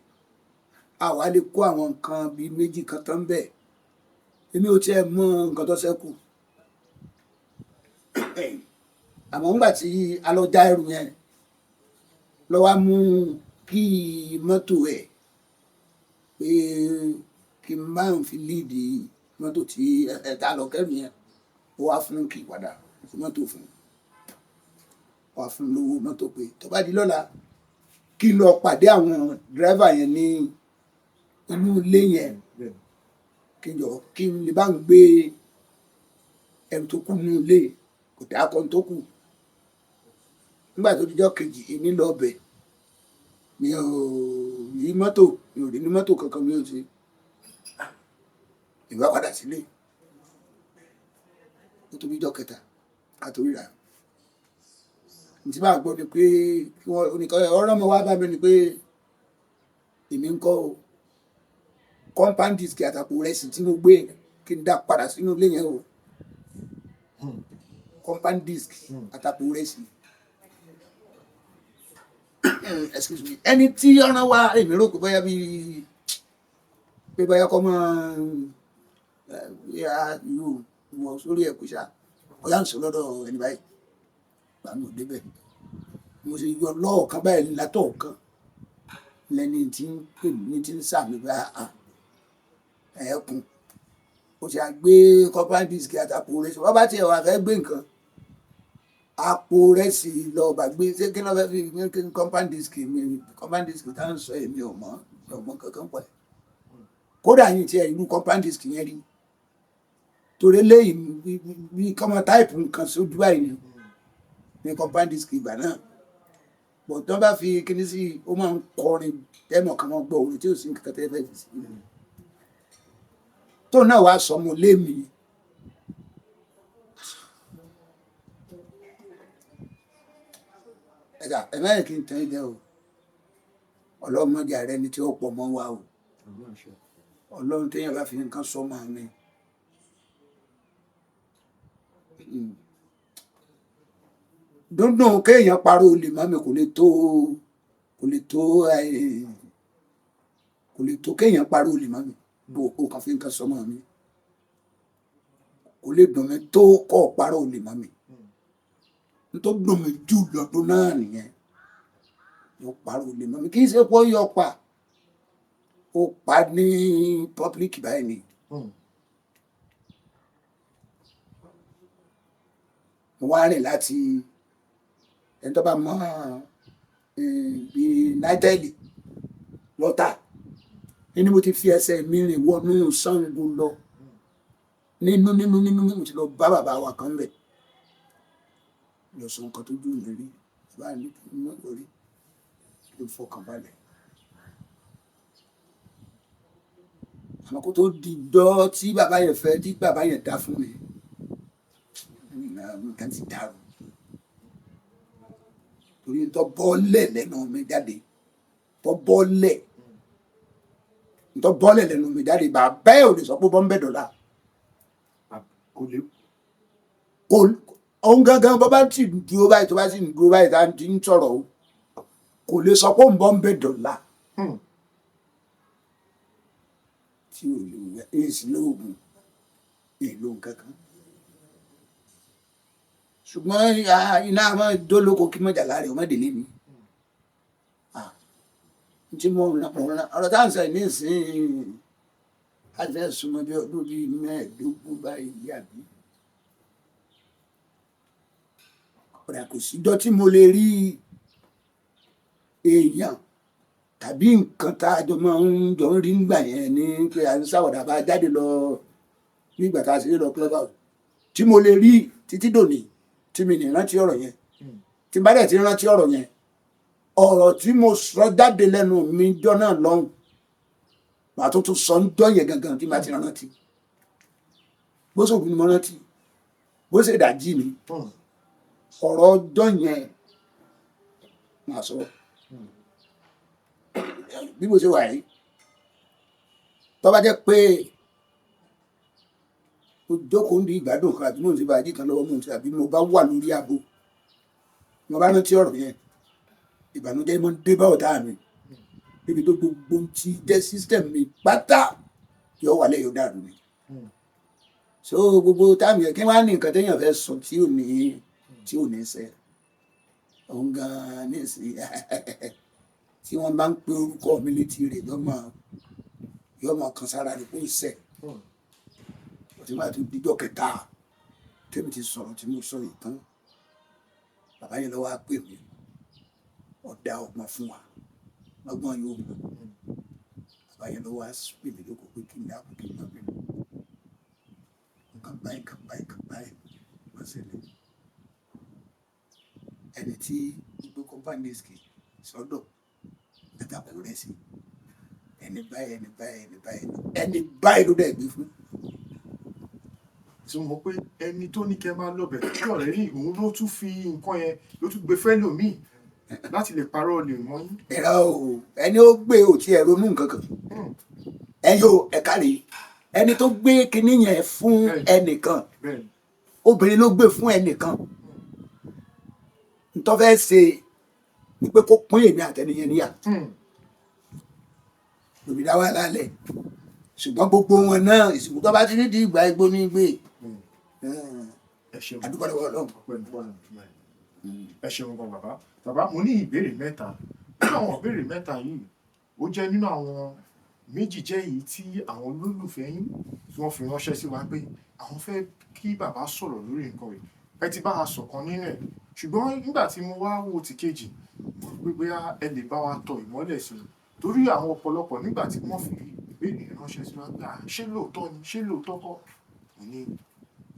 Àwa lè kó àwọn nǹkan bíi méjì kan tán bẹ́ẹ̀. Èmi ò tiẹ̀ mọ nǹkan tó ṣẹ́kù. Àmọ́ nígbà tí a lọ já ẹrù yẹn, lọ wá mú kí mọ́tò ẹ̀ pé kí n má fi líìdì mọ́tò tí ẹ ta lọ kẹ́rù yẹn. Ó wá fún kí padà fún mọ́tò fún un. Ó wá fún lówó mọ́tò pé tó bá di lọ́la kí n lọ pàdé àwọn dírẹ́fà yẹn ní inú ilé yẹn. Kí n jọ kí n lè bá ń gbé ẹrù tó kù nínú ilé, kò dá akọ tó kù. Nígbà tó di ọjọ́ kejì, èmi lọ bẹ̀. Mi ò rí mọ́tò, mi ò rí ní mọ́tò kankan mi ò ṣe. Èmi wá padà sílé. Ó tó bí ọjọ́ kẹta ká tó ríra. Ntí tí màá gbọ́ ni pé kí wọ́n oníkan ọ̀rọ̀ mi wá bá mi ni pé èmi ń kọ́ o. Compound disc àtàpò rẹsì tí mo gbé kí n dá padà sínú ilé yẹn o. Compound disc àtàpò rẹsì. Excuse me. Ẹni tí ọ̀ràn wa èmi rò pé bóyá bí pé bóyá kọ́ mọ́ ya yóò wọ sórí ẹ̀ kò ṣá. Ọ̀yá ń sọ lọ́dọ̀ ẹni báyìí. Bàbá mi ò débẹ̀. Mo ṣe yọ lọ́ọ̀kan báyìí látọ̀ọ̀kan. Lẹ́ni tí ń pè mí tí ń sà mí bá a ẹ̀ẹ́kùn. Ó ṣe àgbé compound disc àtàpò rẹsì. Wọ́n bá tiẹ̀ wá fẹ́ gbé nǹkan. Àpò rẹsì lọ bá gbé. Ṣé kí ló fẹ́ fi kí compound disc mi compound disc tá ń sọ èmi ò mọ̀, mi ò mọ̀ kankan pẹ̀. Kódà yín tí ẹ irú compound disc yẹn rí. Torí eléyìí bí kọ́mọ táìpù nǹkan sójú báyìí ni ní compound disc ìgbà náà. Bọ̀ tí wọ́n bá fi kíní sí i, ó máa ń kọrin tẹ́mọ̀ kan máa gbọ́ orin tí ò sí nǹkan tẹ́lẹ̀ fẹ́ fi sí i. Tó náà wá sọ mo lé mi. Ẹ̀dá ẹ̀ má yẹ kí n tẹ́ ẹ jẹ́ o. Ọlọ́mọdé ààrẹ ni tí ó pọ̀ mọ́ wa o. Ọlọ́run téèyàn bá fi nǹkan sọ máa mi. Dúndùn kéèyàn parọ́ olè mọ́ mi kò lè tó kò lè tó kò lè tó kéèyàn parọ́ olè mọ́ mi bó o kàn fi nǹkan sọ mọ́ mi. Kò lè dùn mí tó kọ́ parọ́ olè mọ́ mi. N tó dùn mí jù lọ́dún náà nìyẹn. Yọ parọ́ olè mọ́ mi. Kì í ṣe pé ó yọ pa. Ó pa ní public báyìí ni. Mo wá rìn láti ẹni tó bá mọ̀ bí Nítẹ́ẹ̀lì lọ́tà. Nínú mo ti fi ẹsẹ̀ mi rìn wọnú Ṣàngó lọ. Nínú nínú nínú mo ti lọ bá bàbá wa kan bẹ̀. Lọ sọ nǹkan tó dùn mí rí. Bàbá mi kì í mọ̀ orí. Kí n fọkàn balẹ̀. Àmọ́ kó tó di dọ́ tí bàbá yẹn fẹ́ tí bàbá yẹn dá fún mi. Nǹkan ti dàrú. Torí tó bọ́lẹ̀ lẹ́nu mi jáde. Tó bọ́lẹ̀. Tó bọ́lẹ̀ lẹ́nu mi jáde. Bàbá ẹ̀ ò lè sọ pé bọ́ ń bẹ̀ dọ̀la. Kò lè. Kò òun gangan bọ́ bá ti dúró báyìí tó bá sì ń dúró báyìí tá ti ń sọ̀rọ̀ o. Kò lè sọ pé òun bọ́ ń bẹ̀ dọ̀la. Tí ò lè wẹ̀ èsì lóògùn èlò nǹkan kan. Ṣùgbọ́n iná máa dólóko kí mọ̀jà láre ọmọ délé mi. Ntí mo ràn ọ̀rọ̀ tá à ń sọ ní ìsìn àti fẹ́ súnmọ́ bí ọdún bíi mẹ́ẹ̀ẹ́dógún báyìí àbí. Ọ̀rẹ́ kò síjọ́ tí mo lè rí èèyàn tàbí nǹkan tá a jọ máa ń jọ ń rí nígbà yẹn ní pé à ń ṣàwàdà bá jáde lọ nígbà tá a ṣeré lọ club house tí mo lè rí títí dòní tí mi ní rántí ọ̀rọ̀ yẹn. Tí n bá dẹ̀ ti rántí ọ̀rọ̀ yẹn, ọ̀rọ̀ tí mo sọ jáde lẹ́nu mi jọ́ náà lọ́hùn, màá tó tún sọ ń jọ́ yẹn gangan tí màá ti rántí. Bó ṣògùn ni mo rántí, bó ṣe dàjí mi, ọ̀rọ̀ ọjọ́ yẹn máa sọ. Bí mo ṣe wà yìí, tó bá jẹ́ pé mo jókòó ní ìgbádùn kan àbí mò ń ṣe bàájì kan lọ́wọ́, mò ń ṣe àbí mo bá wà lórí abo, mo bá rántí ọ̀rọ̀ yẹn, ìbànújẹ́ máa ń dé bá ọ̀tá mi níbi tó gbogbo ti jẹ́ system mi pátá yóò wà lẹ́yìn ọ̀daràn mi. So gbogbo táàmì yẹn kí wọ́n á ní nǹkan téèyàn fẹ́ sọ tí ò ní tí ò ní ṣe òun gan-an nísìnyí tí wọ́n bá ń pe orúkọ mi létí rẹ̀ yọmọ kan sára rẹ̀ kó ṣe. Tí wọ́n ti dijọ́ kẹta tèmi ti sọ̀rọ̀ tí mo sọ yìí tán, bàbá yẹn ló wá pè mí, ọ̀dà ọgbọ́n fún wa lọ́gbọ́n yóò mú. Bàbá yẹn ló wá pè mí lóko pé kí n dákun kí n má bínú, nǹkan báyìí nǹkan báyìí nǹkan báyìí wọ́n ṣẹlẹ̀. Ẹni tí gbogbo company sọ́dọ̀ àtàkùn rẹ̀ sí ẹni báyìí ẹni báyìí ẹni báyìí ẹni báyìí ló dẹ̀ gbé fún. Tí mo mọ̀ pé ẹni tó ní kẹ́ máa lọ bẹ̀ tí ọ̀rẹ́ rí òun ló tún fi nǹkan yẹn ló tún gbé fẹ́ lòmíì láti lè parọ́ lè mọ́ yín. Ẹ̀rọ o, ẹni ó gbé ò tí ẹ ronú nǹkan kan, ẹ yóò ẹ̀ka rèé, ẹni tó gbé kinní yẹn fún ẹnìkan, obìnrin ló gbé fún ẹnìkan, ntọ́ fẹ́ ṣe ni pé kó pín èmi àtẹniyẹn níyà lòmí dá wà lálẹ́. Ṣùgbọ́n gbogbo wọn náà ìsìnkú tó bá ti ní di ìgbà igbó ní gbé. Àdúgbò lọ́wọ́ Ọlọ́run. Ẹ ṣeun gan bàbá. Bàbá, mo ní ìbéèrè mẹ́ta. Nínú àwọn ìbéèrè mẹ́ta yìí, ó jẹ́ nínú àwọn méjì jẹ́ èyí tí àwọn olólùfẹ́ yín tí wọ́n fi ránṣẹ́ sí wa pé àwọn fẹ́ kí bàbá sọ̀rọ̀ lórí nǹkan rẹ̀. Ẹ ti bá a sọ̀kan nínú ẹ̀. Ṣùgbọ́n nígbà tí mo wá wo ti kejì, mo rò pé bóyá ẹ lè bá wa tọ ìmọ́lẹ̀ sí i. Torí àwọn ọ̀pọ̀lọpọ̀ nígbà tí wọ́n fi ìbéèrè ránṣẹ́ sí wa pé ṣé lóòótọ́ ni, ṣé lóòótọ́ kọ́? Mo ní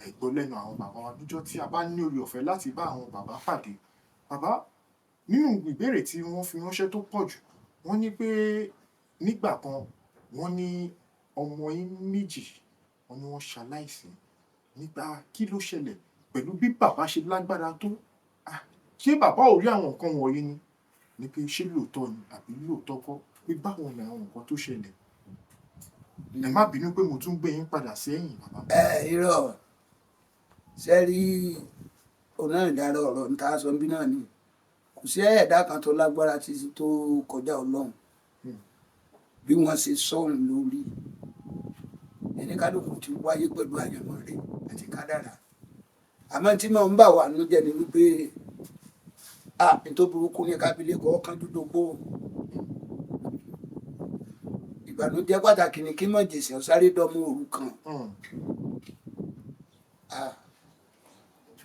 ẹ gbọ́ lẹ́nu àwọn bàbá wa níjọ́ tí a bá ní oore ọ̀fẹ́ láti bá àwọn bàbá pàdé. Bàbá, nínú ìbéèrè tí wọ́n fi ránṣẹ́ tó pọ̀ jù, wọ́n ní pé nígbà kan wọ́n ní ọmọ yín méjì, wọ́n ní wọ́n ṣaláìsí. Nígbà kí ló ṣẹlẹ̀ pẹ̀lú bí bàbá ṣe lágbára tó? Ṣé bàbá ò rí àwọn nǹkan wọ̀nyí ni? Ní pé ṣé lóòótọ́ ni àbí lóòótọ́ kọ́? Pé báwo ni àwọn nǹkan tó ṣẹlẹ̀? Ẹ má bínú pé mo tún gbé yín padà sẹ́yìn bàbá. Ẹ irọ́, ṣé rí ọ̀nà ìdára ọ̀rọ̀ níta sọ bí náà ni. Kò sí ẹ̀dá kan tó lágbára títí tó kọjá Ọlọ́run. Bí wọ́n ṣe sọ̀rọ̀ lórí ẹni kálukú ti wáyé pẹ̀lú àyànmọ́ rẹ̀ àti kádàrá. Àmọ́ tí mo ń bà wá nínú jẹ́ ni wípé n tó burúkú ní kábílẹ̀ kọ́ kánjú dógbó. Ìbànújẹ́ pàtàkì ni kí mọ̀jẹ̀sí ọ̀sáré dánmú òrukàn.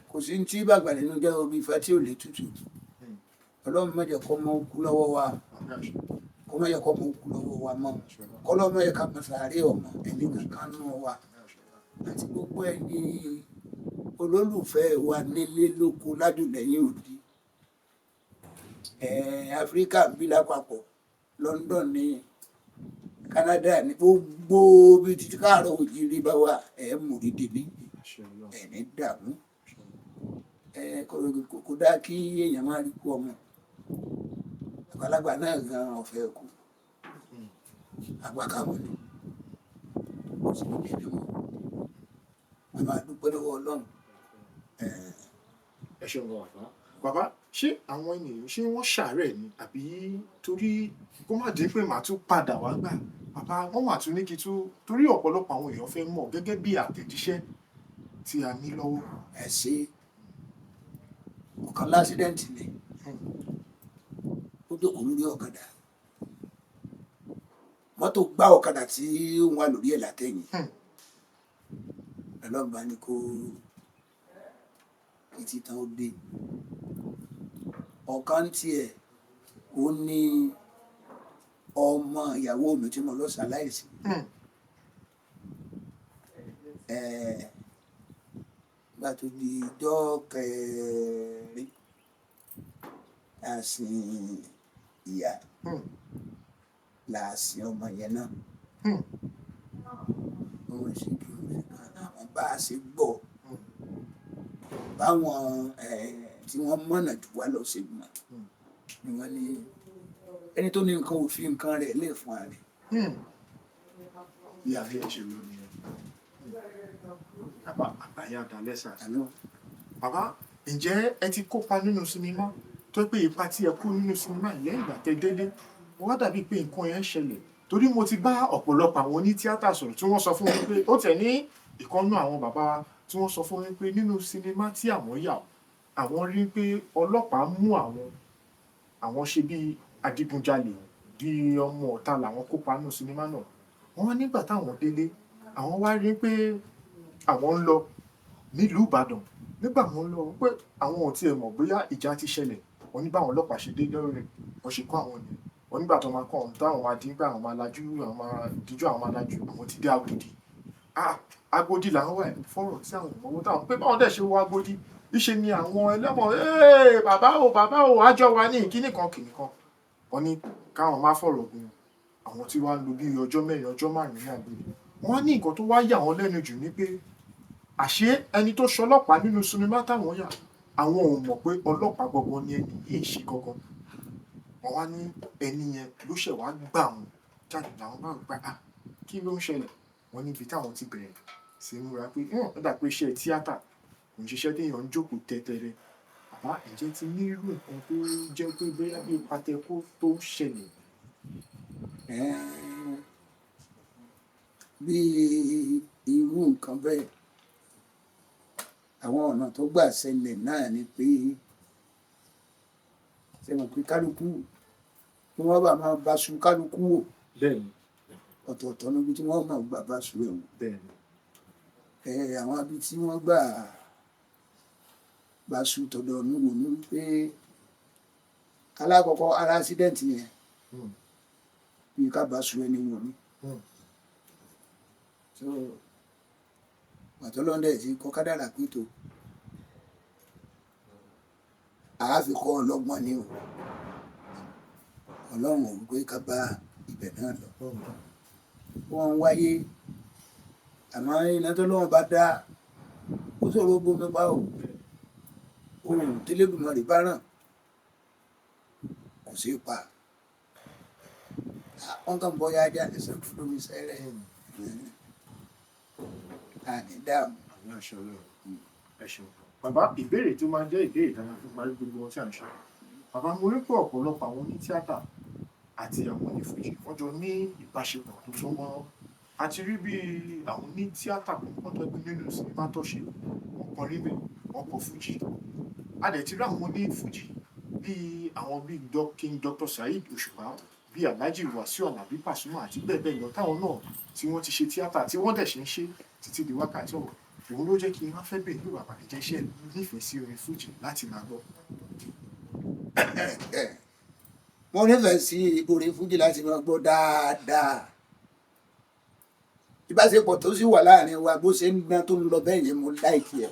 Kò sí ní tí bàgbà nínú jẹ́ omi ìfẹ́ tí ò lè tutù. Ọlọ́run má jẹ́ kó mọ òkú lọ́wọ́ wa, kó má jẹ́ kó mọ òkú lọ́wọ́ wa mọ́. Kọ́lọ́run má jẹ́ ká mọ sàárè ọmọ ẹni kankan nù wa. Àti gbogbo ẹ̀yin olólùfẹ́ wa nílé lóko ládùlẹ̀yìn òdi. Áfíríkà ń bí lápapọ̀, London ní Canada ní gbogbo bí títí káàárọ̀ òjìrì bá wà, ẹ̀ mú rí délé, ẹ̀ ní dààmú. Kò dáa kí èèyàn máa rí kú ọmọ. Àgbàlagbà náà gan ọ̀fẹ́ kú. Àgbà káwọn ni. Kò sí ní ilé mọ́. A máa dúpẹ́ lọ́wọ́ Ọlọ́run. Ẹ ṣeun gan bàbá. Bàbá, ṣé àwọn ènìyàn ṣé wọ́n ṣàárẹ̀ ni àbí torí kó má jẹ́ pé màá tún padà wá gbà? Bàbá, wọ́n mà tún ní kí tún torí ọ̀pọ̀lọpọ̀ àwọn èèyàn fẹ́ mọ̀ gẹ́gẹ́ bí àtẹ̀jíṣẹ́ tí a ní lọ́wọ́. Ẹ ṣe ọ̀kan lásídẹ̀ǹtì ni. Ó jókòó lórí ọ̀kadà. Mọ́tò gbá ọ̀kadà tí ó ń wà lórí ẹ̀ látẹ̀yìn. Ọlọ́run bá ní kó kí títan ó dé. Ọ̀kan tiẹ̀ ó ní ọmọ ìyàwó mi tí mo lọ ṣaláìsí. Nígbà tó di ọjọ́ kẹrin a sin ìyá, là á sin ọmọ yẹn náà. Òun sì kí òun sì kàn án. Àwọn Bá a ṣe gbọ́, báwọn tí wọ́n mọ̀nà jù wá lọ ṣe mọ̀ ni wọ́n ní ẹni tó ní nǹkan ò fi nǹkan rẹ̀ lẹ̀ fún ara rẹ̀. Bí a fi ń ṣe lónìí bàbá àgbáyé àdálẹ́ sà. Àná. Bàbá, ǹjẹ́ ẹ ti kópa nínú sinimá tó pé ipa tí ẹ kó nínú sinimá lẹ́yìn ìgbà tẹ́ délé wọ́n wá dàbí pé nǹkan yẹn ń ṣẹlẹ̀? Torí mo ti bá ọ̀pọ̀lọpọ̀ àwọn onítíátà sọ̀rọ̀ tí wọ́n sọ fún mi pé ó tẹ̀ ní ìkànnú àwọn bàbá wa tí wọ́n sọ fún mi pé nínú sinimá tí àwọn yà, àwọn rí pé ọlọ́pàá mú àwọn, àwọn ṣe bí adigunjalè, bí ọmọ ọ̀tá làwọn kópa nínú sinimá náà. Wọ́n wá nígbà táwọn délé, àwọn wá rí pé àwọn ń lọ nílùú Ìbàdàn. Nígbà wọ́n lọ pé àwọn ò tiẹ̀ mọ̀ bóyá ìjà ti ṣẹlẹ̀, wọ́n ní báwọn ọlọ́pàá ṣe dé lórí wọ́n ṣe kó àwọn nìyẹn. Wọ́n nígbà tó máa kọ́ àwọn táwọn máa dín pé àwọn máa lajú, àwọn máa díjú, àwọn máa lajú, àwọn ti dé Agodi. Ah, Agodi làwọn wà fọ́rọ̀ tí àwọn ọmọ táwọn pé báwọn dẹ̀ ṣe wọ Agodi. Ìṣe ni àwọn ẹlẹ́wọ̀n, "Ee, bàbá o, bàbá o, àjọ wa ní ìkíní kan kìnì kan." Wọ́n ní káwọn má fọ̀rọ̀ gùn, àwọn tí wàá lò bí ọjọ́ mẹ́rin, ọjọ́ márùn-ún ní Agodi. Wọ́n ní nǹkan tó wá yà wọ́n lẹ́nu jù ni pé àṣé ẹni tó ṣọlọ́pàá nínú sinimá táwọn yà, àwọn ò mọ̀ pé ọlọ́pàá gangan ni ẹni yìí ṣe gangan. Wọ́n wá ní ẹni yẹn ló ṣẹ̀ wá gbà wọ́n jáde làwọn bá rò pé à kí ló ń ṣẹlẹ̀. Wọ́n níbi táwọn ti bẹ̀rẹ̀ sí í múra pé ó dà pé iṣẹ́ tíátà kò ń ṣiṣẹ́ téèyàn ń jókòó tẹ́tẹ́rẹ́. Bàbá, ǹjẹ́ ti ní irú nǹkan tó jẹ́ pé bóyá bí patẹ́kó tó ń ṣẹlẹ̀? Bí irú nǹkan bẹ́ẹ̀, àwọn ọ̀nà tó gbà ṣẹlẹ̀ náà ni pé ṣe mọ̀ pé kálukú kí wọ́n bá máa bá su kálukú wò. Bẹ́ẹ̀ni. Ọ̀tọ̀ọ̀tọ̀ níbi tí wọ́n máa gbà bá su ẹ̀ wò. Bẹ́ẹ̀ni. Àwọn ibi tí wọ́n gbà bá su tọ̀dọ̀ mi wò ni wípé alákọ̀ọ́kọ́ ara accident yẹn bí ká bá su ẹni wò ni. So pàtó lọ́ndẹ̀ tí kọ́ kádàrà pé tó àá fi kọ́ ọlọ́gbọ́n ni o. Ọlọ́run ò wípé ká bá ibẹ̀ náà lọ. Wọ́n ń wáyé àmọ́ iná tó lọ́wọ́ bá dá ó ṣòro bómi pa o. Ohun tẹ́lẹ̀dùmarè bá ràn kò sí pa. Wọ́n kàn bọ́ yá ajá ẹsẹ̀ fún mi sẹ́rẹ̀. Àní dáàmú. Àmì àṣẹ Ọlọ́run. Ẹ ṣeun. Bàbá, ìbéèrè tó máa ń jẹ́ ìbéèrè tí a máa fi parí gbogbo ohun tí à ń ṣe. Bàbá, mo rí pé ọ̀pọ̀lọpọ̀ àwọn onítíátà àti àwọn onífújì wọ́n jọ ní ìbáṣepọ̀ tó so mọ́. A ti rí bí àwọn onítíátà kọ̀ọ̀kan tó gbé nínú sinimá tó ṣe, wọ́n kọrin bẹ́ẹ̀, wọ́n kọ fújì. A dẹ̀ ti rí àwọn onífújì bí àwọn bí King Dr. Saheed Òṣùpá, bí Alhaji Wasiu Alabi Pasuma àti bẹ́ẹ̀ bẹ́ẹ̀ lọ táwọn náà tí wọ́n ti ṣe tíátà tí wọ́n dẹ̀ ṣe ń ṣe títí di wákàtí ọ̀wọ̀. Òun ló jẹ́ kí n wá fẹ́ bèèrè pé bàbá, ǹjẹ́ ṣé ẹ nífẹ̀ẹ́ sí orin fújì láti máa gbọ́? Mo nífẹ̀ẹ́ sí orin fújì láti máa gbọ́ dáadáa. Ìbáṣepọ̀ tó sì wà láàrin wa bó ṣe ń dán tó ń lọ bẹ́ẹ̀ yẹn mo láìkí ẹ̀.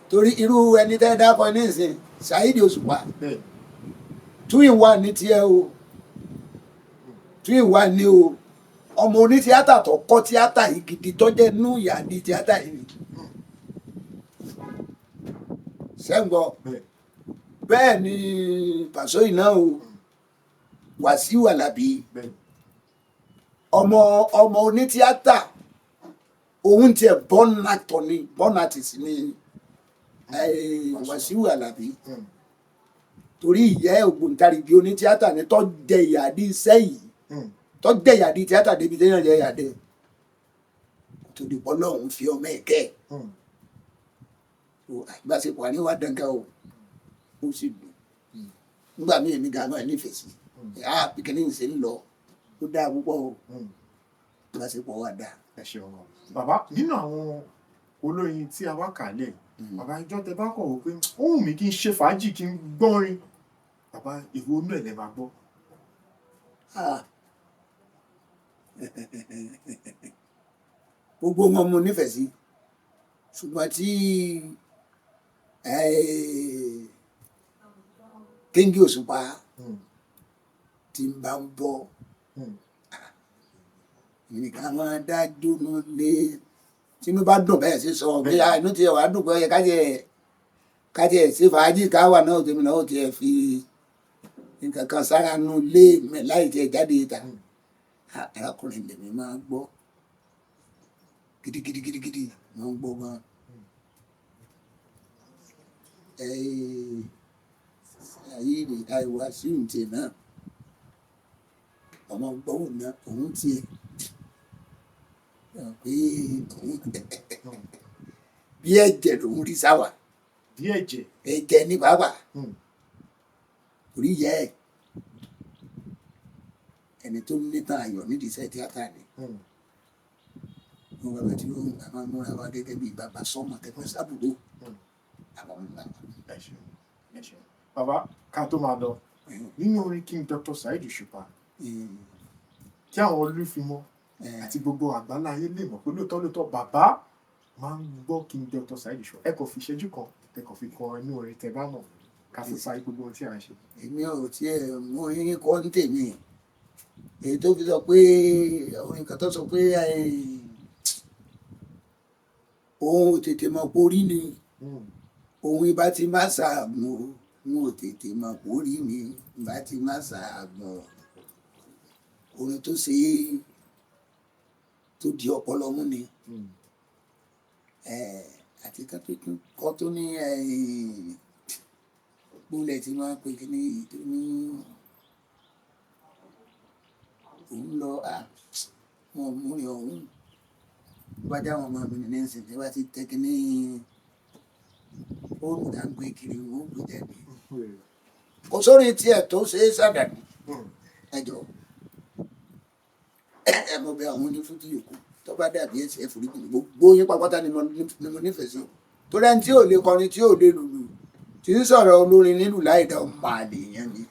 Torí irú ẹni tẹ́ dákọ ní ìsìn Saheed Òṣùpá. Bẹ́ẹ̀ni. 2 in 1 ní tiẹ̀ o. 2 in 1 ní o. Ọmọ oní tíátà tó kọ́ tíátà yìí gidi tó jẹ́ nú ìyá ní tíátà yìí ni. Ṣé ń gbọ́? Bẹ́ẹ̀. Bẹ́ẹ̀ ni Pàṣọ iná o. Wàsíù Àlàbí. Bẹ́ẹ̀. Ọmọ ọmọ oní tíátà òun tiẹ̀ born actor ni, born artist ni Wàsíù Àlàbí. Torí ìyá ẹ̀ ògbóǹtarìgì oní tíátà ni tó jẹ ìyà dí iṣẹ́ yìí. Tó jẹ ìyà dí tíátà débi téèyàn jẹ ìyà dé. Torí pé Ọlọ́run fi ọmọ ẹ̀ kẹ́. Ìbáṣepọ̀ àníwá dangan o. Ó sì dùn. Nígbà míì èmi gan-an nífẹ̀ẹ́ sí. Kíní ń ṣe ń lọ. Ó dáa púpọ̀ o. Ìbáṣepọ̀ wa dáa. Ẹ ṣeun gan. Bàbá, nínú àwọn olórin tí a wá kà lẹ̀, bàbá, ìjọ tẹ bá kọ̀ wò pé ó wù mí kí n ṣe fàájì kí n gbọ́rin. Bàbá, èwo inú ẹ̀ lẹ máa gbọ́? Gbogbo wọn mo nífẹ̀ẹ́ sí. Ṣùgbọ́n tí King Òṣùpá tí ń bá ń bọ̀, nìkan máa dá jóná lé Tí inú bá dùn bẹ́ẹ̀ sí sọ bí inú tiẹ̀ wàá dùn pé ó yẹ ká tiẹ̀ ṣe fàájì káwà náà, tèmi náà ó tiẹ̀ fi nǹkan kan sára nu lé mi láì tiẹ̀ jáde ìta. Arákùnrin lèmi máa ń gbọ́ gidigidi gidigidi, máa ń gbọ́ gan. Ayé àìwá sí tiẹ̀ náà, ọmọ gbọ́wọ́ náà òun tiẹ̀ pé òun bí ẹ̀jẹ̀ lòún rí sáwà. Bí ẹ̀jẹ̀. Ẹ̀jẹ̀ ní pàápàá. Orí yẹ ẹ̀ ẹni tó nítan ayọ̀ nídìí iṣẹ́ tíátà ni. Mo bàbá tí ó máa múra wa gẹ́gẹ́ bí bàbá sọ́mọ tẹ́gbọ́n sábúrò. Àwọn ọmọ Ẹ ṣeun, ẹ ṣeun bàbá. Ká tó máa lọ, nínú orin King Dr. Saheed Òṣùpá kí àwọn olúfimọ́ àti gbogbo àgbáńlá ayé lè mọ̀ pé lóòótọ́ lóòótọ́ bàbá máa ń gbọ́ King Dr. Saheed Òṣùpá, ẹ kò fi ìṣẹ́jú kan, ẹ kò fi kọ inú orin tẹ́ bá mọ̀, ká fi parí gbogbo ohun tí à ń ṣe. Èmi ò tiẹ̀ mú orin kọ́ ní tèmi, èyí tó fi sọ pé orin kan tó sọ pé òun ò tètè mọ̀ pé orí ni òun ibà ti má ṣàgùn o, òun ò tètè mọ̀ pé orí ni ibà ti má ṣàgùn. Orin tó ṣe é tó di ọpọlọ mú ni. Àti ká tó tún kọ́ tó ní gbólẹ̀ tí máa ń pè kí ní tó ní òun lọ wọn mú ní ọ̀hún bá já wọn ọmọ mi ní ẹsẹ̀ tí wọ́n ti tẹ́ kí ní fóònù tá ń gbé kiri, wọn ó gbé jáde. Kò sórí tiẹ̀ tó ṣe é ṣàdàdì. Ẹ jọ, ẹ mọ bẹ àwọn onífújì yòókù tó bá dàbí ẹsẹ̀ ẹ̀fọ́ríjì gbogbo yín pápátá ni mo nífẹ̀ẹ́ sí, torí ẹni tí ò lè kọrin, tí ò lè lùlù, tí ń sọ̀rọ̀ olórin nílùú láì dá, ọmọ àlè yẹn ni.